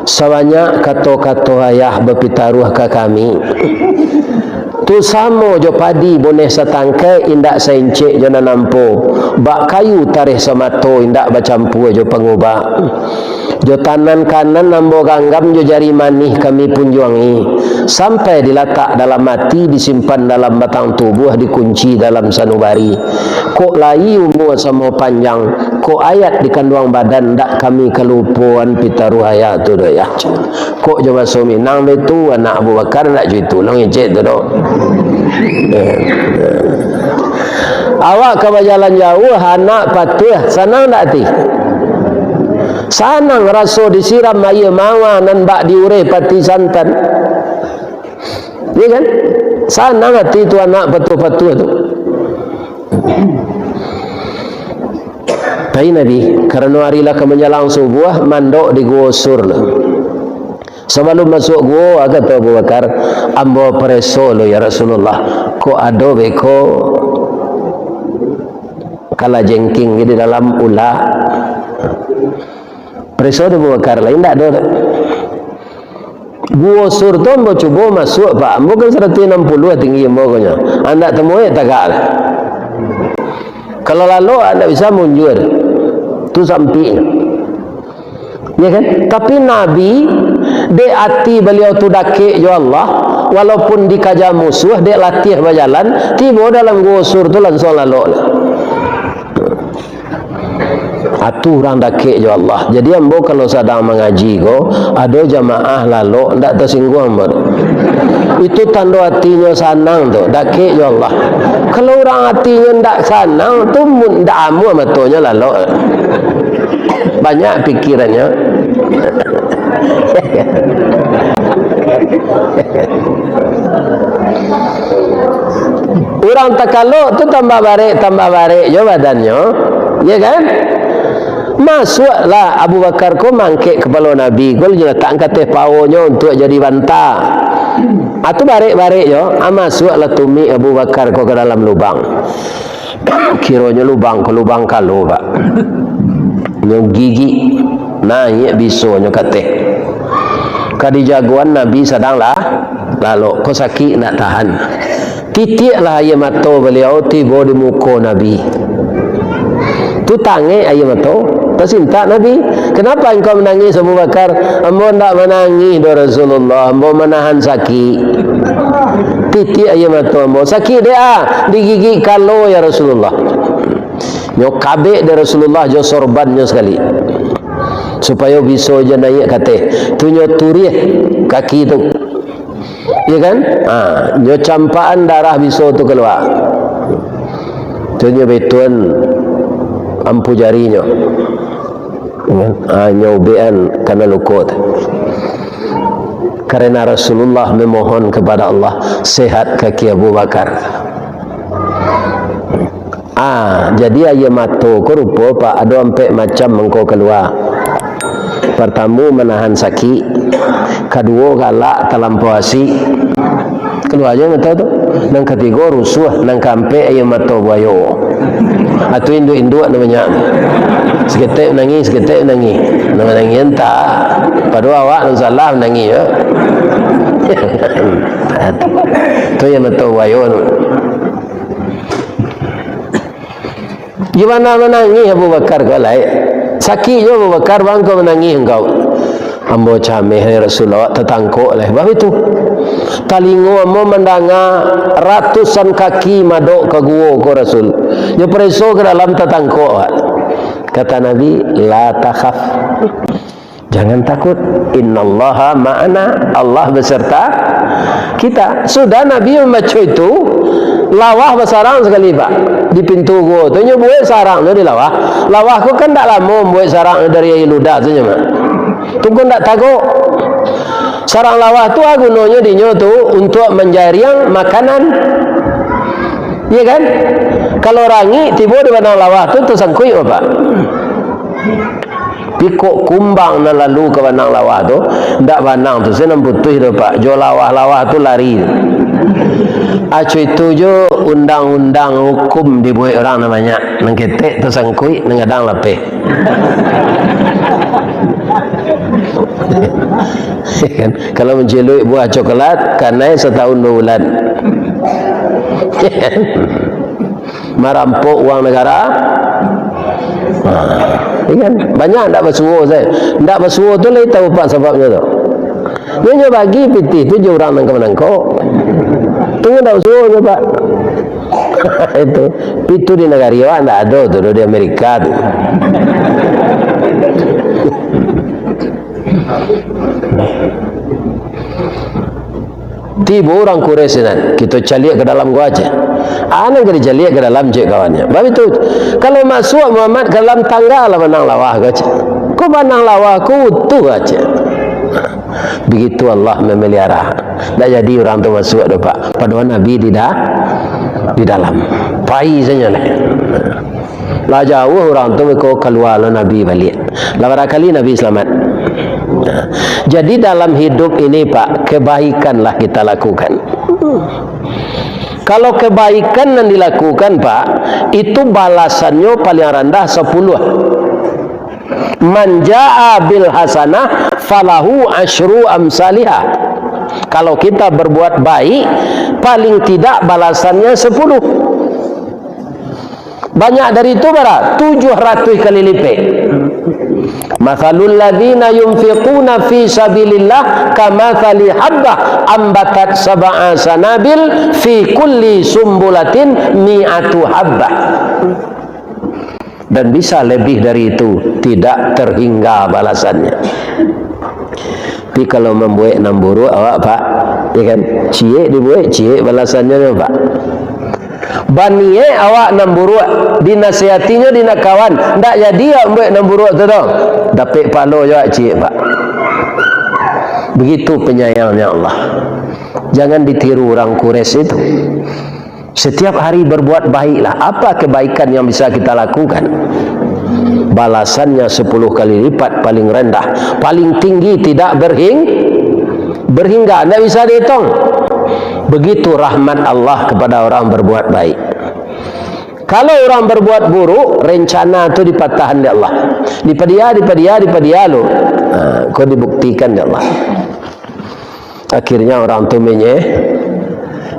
sabanyak kato-kato ayah bapitaruah ka kami. Tu samo jo padi boneh satangkai, indak saincek jo nan ampo. Bak kayu tareh samato, indak bacampua jo pangubak. Jo tanan kanan ambo ganggam, jo jari manih kami punjuangi. Sampai dilatak dalam ati, disimpan dalam batang tubuah, dikunci dalam sanubari. Kok lai umua samo panjang, kok ayat di kanduang badan, ndak kami kalupoan pitaruah ayah tu doh, yah. Kok jo baso Minang be tu, anak Abu Bakar ndak jo itu, nang ijek tu doh. Awak ka bajalan jauah, anak patuah, sanang ndak ati? Sanang raso disiram aia mawar nan bak diureh pati santan. Iya kan? Sanang ati tu anak patuah-patuah tu. Pai Nabi, karano ari lah ka manjalang subuah, mandok di Guo Sur lah. Sabalun masuak guo, kato Abu Bakar, "Ambo pareso lo, ya Rasulullah, kok ado beko kalajengking di dalam ula." Pareso dek Abu Bakar, lain ndak ado. Guo Sur tu ambo cubo masuak, Pak. Ambo kan saratuih anam puluah tinggi ambo, konyo. Andak tamuek tagak lah. Kalau lalok, andak bisa munjua. Tu sampiknyo. Ya kan? Tapi Nabi, dek ati baliau tu dakek jo Allah, walaupun dikaja musuah, dek latiah bajalan, tibo dalam Guo Sur tu lansuang lalok lah. Atu urang dakek jo Allah. Jadi ambo kalau sadang mangaji ko, ado jamaah lalok, ndak tasingguang ambo. Itu tando atinyo sanang tu, dakek jo Allah. Kalau urang atinyo ndak sanang tu, mun-, ndak amuah matonyo lalok. Banyak pikirannyo. Urang takalok tu tambah barek, tambah barek jo badannyo, ya kan? Masuaklah Abu Bakar ko mangkek kapalo Nabi ko, latak ka ateh paonyo untuak jadi banta. Ah, tu barek-barek jo, ah, masuaklah tumik Abu Bakar ko ka dalam lubang. Kironyo lubang ko lubang kalo, Pak. Nyo gigik, naiak bisonyo ka ateh. Ka dijagoan Nabi sadang lah lalok, ko sakik ndak tahan. Titiaklah aia mato baliau tibo di muko Nabi. Tu tangek aia mato, tasintak Nabi. "Kenapa engkau menangis, Abu Bakar?" "Ambo ndak manangih doh, Rasulullah, ambo manahan sakik." Titiak aia mato ambo. "Sakik dek a?" "Digigik kalo, ya Rasulullah." Nyo kabek dek Rasulullah jo sorbannyo sakali, supayo biso jo naiak ka ateh. Tu nyo turiah kaki tu. Iya kan? Ha, nyo campakan darah biso tu kalua. Tu nyo bituan ampu jarinyo. Ha, nyo ubekan kana luko tu. Karena Rasulullah memohon kepada Allah, sehat kaki Abu Bakar. Ah, jadi aia mato ko rupo, Pak, ado ampek macam mangko kalua. Partamo, manahan sakik. Kaduo, galak talampau asik. Kalua jo mato tu. Nan katigo, rusuah. Nan kaampek, aia mato buayo. Ah, tu induak-induak namonyo. Saketek manangih, saketek manangih. Nan manangih entah. Padahal awak nan salah manangih, yo. Tu aia mato buayo tu. Gimana manangih Abu Bakar ko lai? Sakik jo Abu Bakar, baa kok manangih engkau? Ambo cameh, hai Rasulullah, awak tatangkok lai. Baitu. Talingo ambo mandanga ratusan kaki madok ka guo ko, Rasul. Nyo pareso ka dalam, tatangkok awak. Kata Nabi, "La takhaf." Jangan takut. "Innallaha ma'ana, Allah beserta kita." Sudah Nabi mambaco itu, lawah basarang sakali, Pak, di pintu guo tu. Nyo buek sarang tu di lawah. Lawah ko kan ndak lamo buek sarang dari aia ludah tu nyo mah. Tu ko ndak tagok. Sarang lawah tu, ah, gunonyo dinyo tu untuak manjariang makanan. Iya kan? Kalau rangik tibo di banang lawah tu, tasangkuik, Bapak. Pikok kumbang nan lalu ka banang lawah tu, ndak banang tu se nan putuih tu, Pak. Jo lawah-lawah tu lari. Aco itu jo undang-undang hukum dibuek urang nan banyak. Nan ketek tasangkuik, nan gadang lapeh. Kan? Kalau manceluik buah coklat, kanai satahun dua bulan. Marampok uang nagara. Ha, iya kan? Banyak ndak basuo sajo. Ndak basuo tu lai tahu, Pak, sababnyo tu. Nyo, nyo bagi pitih tu jo urang nan ka manangkok. Tu nyo ndak basuo nyo, Pak. Itu. Pitu di nagari awak ndak ado tu, di Amerika tu. Tibo urang Quraisy nan, kito caliak ka dalam ko aja. Anan ka dicaliak ka dalam, cek kawannyo. Baitu, kalau masuak Muhammad ka dalam tangga lah banang lawah ko, cek. Ko banang lawah ko utuh aja. Begitu Allah memelihara. Ndak jadi urang tu masuak doh, Pak. Padahal Nabi di da-, di dalam. Pai sajo lah. Lah jauah urang tu, beko kalua lo Nabi baliak. Lah barangkali Nabi selamat. Nah, jadi dalam hidup ini, Pak, kebaikanlah kita lakukan. Kalau kebaikan yang dilakukan, Pak, itu balasannyo paling randah sapuluh. "Man jaa bil hasanah falahu asyru amsaliha." Kalau kita berbuat baik, paling tidak balasannya sepuluh. Banyak dari itu bara? Tujuh ratuih kali lipek. "Matsalul ladzina yunfiquna fi sabilillah kamatsali habbah ambatat sab'a sanabil fi kulli sumbulatin mi'atu habbah." Dan bisa lebih dari itu, tidak terhingga balasannya. Tapi kalau mambuek nan buruak awak, Pak, ya kan? Ciek dibuek, ciek balasannyo, Pak. Baniek awak nan buruak, dinasihatinyo dek kawan, ndak jadi awak buek nan buruak tu doh. Dapek pahalo jo awak ciek, Pak. Begitu penyayangnya Allah. Jangan ditiru urang Quraisy itu. Setiap hari berbuat baiklah. Apa kebaikan yang bisa kita lakukan? Balasannya sepuluh kali lipat, paling rendah, paling tinggi, tidak berhing-, berhingga, tidak bisa dihitung. Begitu rahmat Allah kepada orang berbuat baik. Kalau orang berbuat buruk, rencana tu dipatahan dek Allah. Dipadia, dipadia, dipadia lo. Ha, ko dibuktikan dek Allah. Akhirnya orang tu menye-,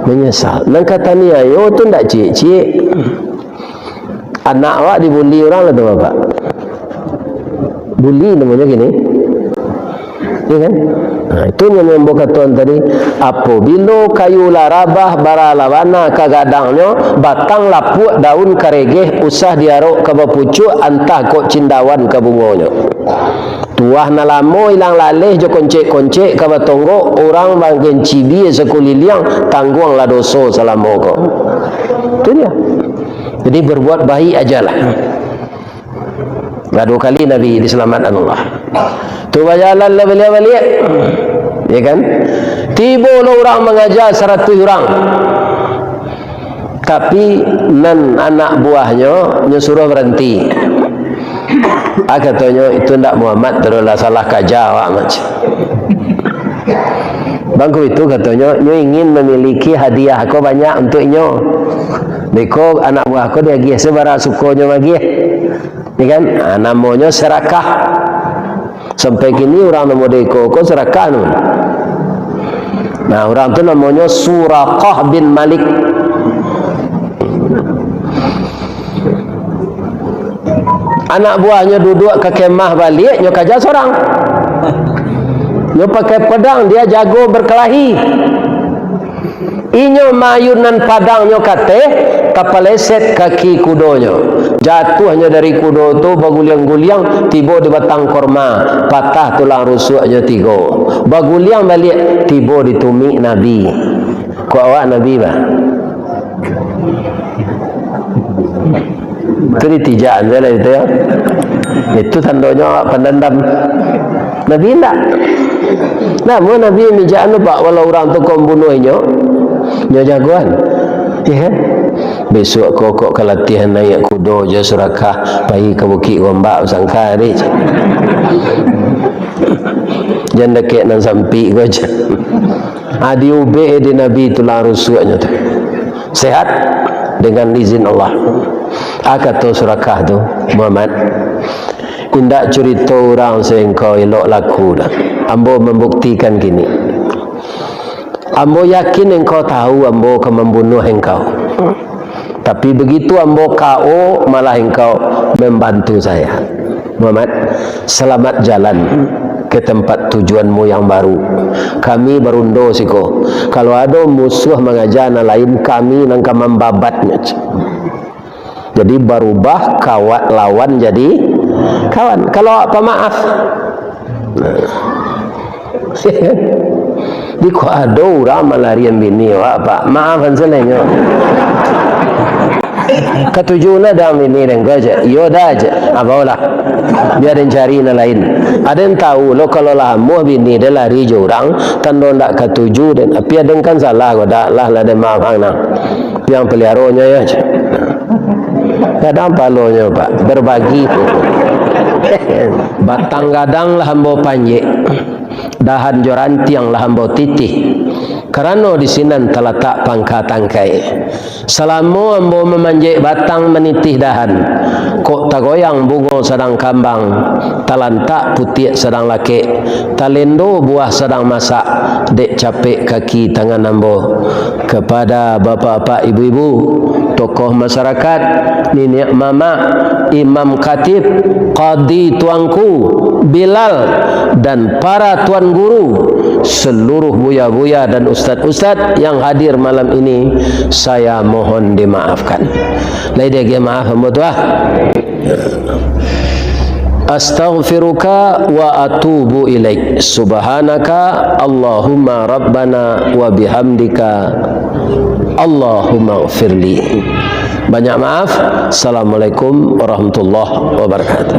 menyesal. Nan ka taniayo tu ndak ciek-ciek. Anak awak dibuli urang lah tu, Bapak. Buli namonyo kini. Iya kan? Nah, itu yang ambo katokan tadi. Apabilo kayu lah rabah, bara lah bana ka gadangnyo, batang lapuak, daun karegeh, usah diarok ka bapucuak, antah kok cindawan ka bungonyo. Tuah nan lamo ilang laleh jo koncek-koncek ka batonggok, urang bagencibia sakuliliang, tangguanglah doso salamo ko. Itu dia. Jadi, berbuat baik ajalah. Lah duo kali Nabi diselamatkan Allah. Tu bajalan lah baliak-baliak. Ya kan? Tibo lo urang mangaja saratuih urang. Tapi nan anak buahnyo, nyo suruah baranti. Ah, katonyo, "Itu ndak Muhammad, tu lah salah kaja awak, Mak." Bangku itu katonyo, nyo ingin mamiliki hadiah ko banyak untuak inyo. Beko anak buah ko diagiah sabara sukonyo magiah. Ya kan? Ah, namonyo serakah. Sampai kini urang nan model iko ko serakah tu. Nah, urang tu namonyo Suraqah bin Malik. Anak buahnyo duduak ka kemah baliak, nyo kaja sorang. Nyo pakai pedang, dia jago berkelahi. Inyo maayunan padangnyo kateh, tapaleset kaki kudonyo. Jatuahnyo dari kudo tu baguliang-guliang, tibo di batang korma, patah tulang rusuaknyo tigo. Baguliang baliak, tibo di tumik Nabi. Kok awak Nabi, bah? Tu ditijakan sajo lah itu, ya. Itu tandonyo awak pandandam. Nabi indak. Namo Nabi mijakan tu, Pak, walau urang tu kok mambunuah inyo, nyo jagoan. Ya kan? Bisuak ko kok ka latihan naiak kudo jo Suraqah, pai ka Bukik Gombak basangka, dek. Jan dakek nan sampik ko, jan. Ah, diubek dek Nabi tulang rusuaknyo tu. Sehat dengan izin Allah. Ah, kato Suraqah tu, "Muhammad, indak curito urang se engkau elok laku doh. Ambo mambuktikan kini. Ambo yakin engkau tahu ambo ka mambunuah engkau. Tapi begitu ambo K O, malah engkau membantu saya. Muhammad, selamat jalan ke tempat tujuanmu yang baru. Kami barundo siko. Kalau ado musuah mangaja nan lain, kami nan ka mambabatnyo." Jadi, barubah kawat lawan jadi kawan. Kalau awak pamaaf. Nah. Di ko ado urang malarian bini awak, Pak. Maafan sajo nyo. Katuju nah dang bini den ko, cek. Iyo dah, cek. Ah, baolah. Bia den cari nan lain. Aden tahu lo, kalau lah amuah bini den lari jo urang, tando ndak katuju den. Tapi aden kan salah ko, dak lah, lah den maafan nah. Piang paliaronyo yo, cek. Gadang palonyo, Pak. Berbagi. Batang gadang lah ambo panjek, dahan jo rantiang lah ambo titih, karano di sinan talatak pangka tangkai. Salamo ambo mamanjek batang, manitih dahan, kok tagoyang bungo sadang kambang, talantak putiak sadang lakek, talendo buah sadang masak, dek capek kaki tangan ambo. Kepada bapak-bapak, ibu-ibu, tokoh masyarakat, niniak mamak, imam khatib, qadi tuanku, Bilal, dan para tuan guru, seluruh buya-buya dan ustad-ustad yang hadir malam ini, saya mohon dimaafkan. Lai diagiah maaf, ambo tu, ah. Astaghfiruka wa atubu ilaik. Subhanaka Allahumma Rabbana wa bihamdika. Allahumma gfirli. Banyak maaf. Assalamualaikum warahmatullahi wabarakatuh.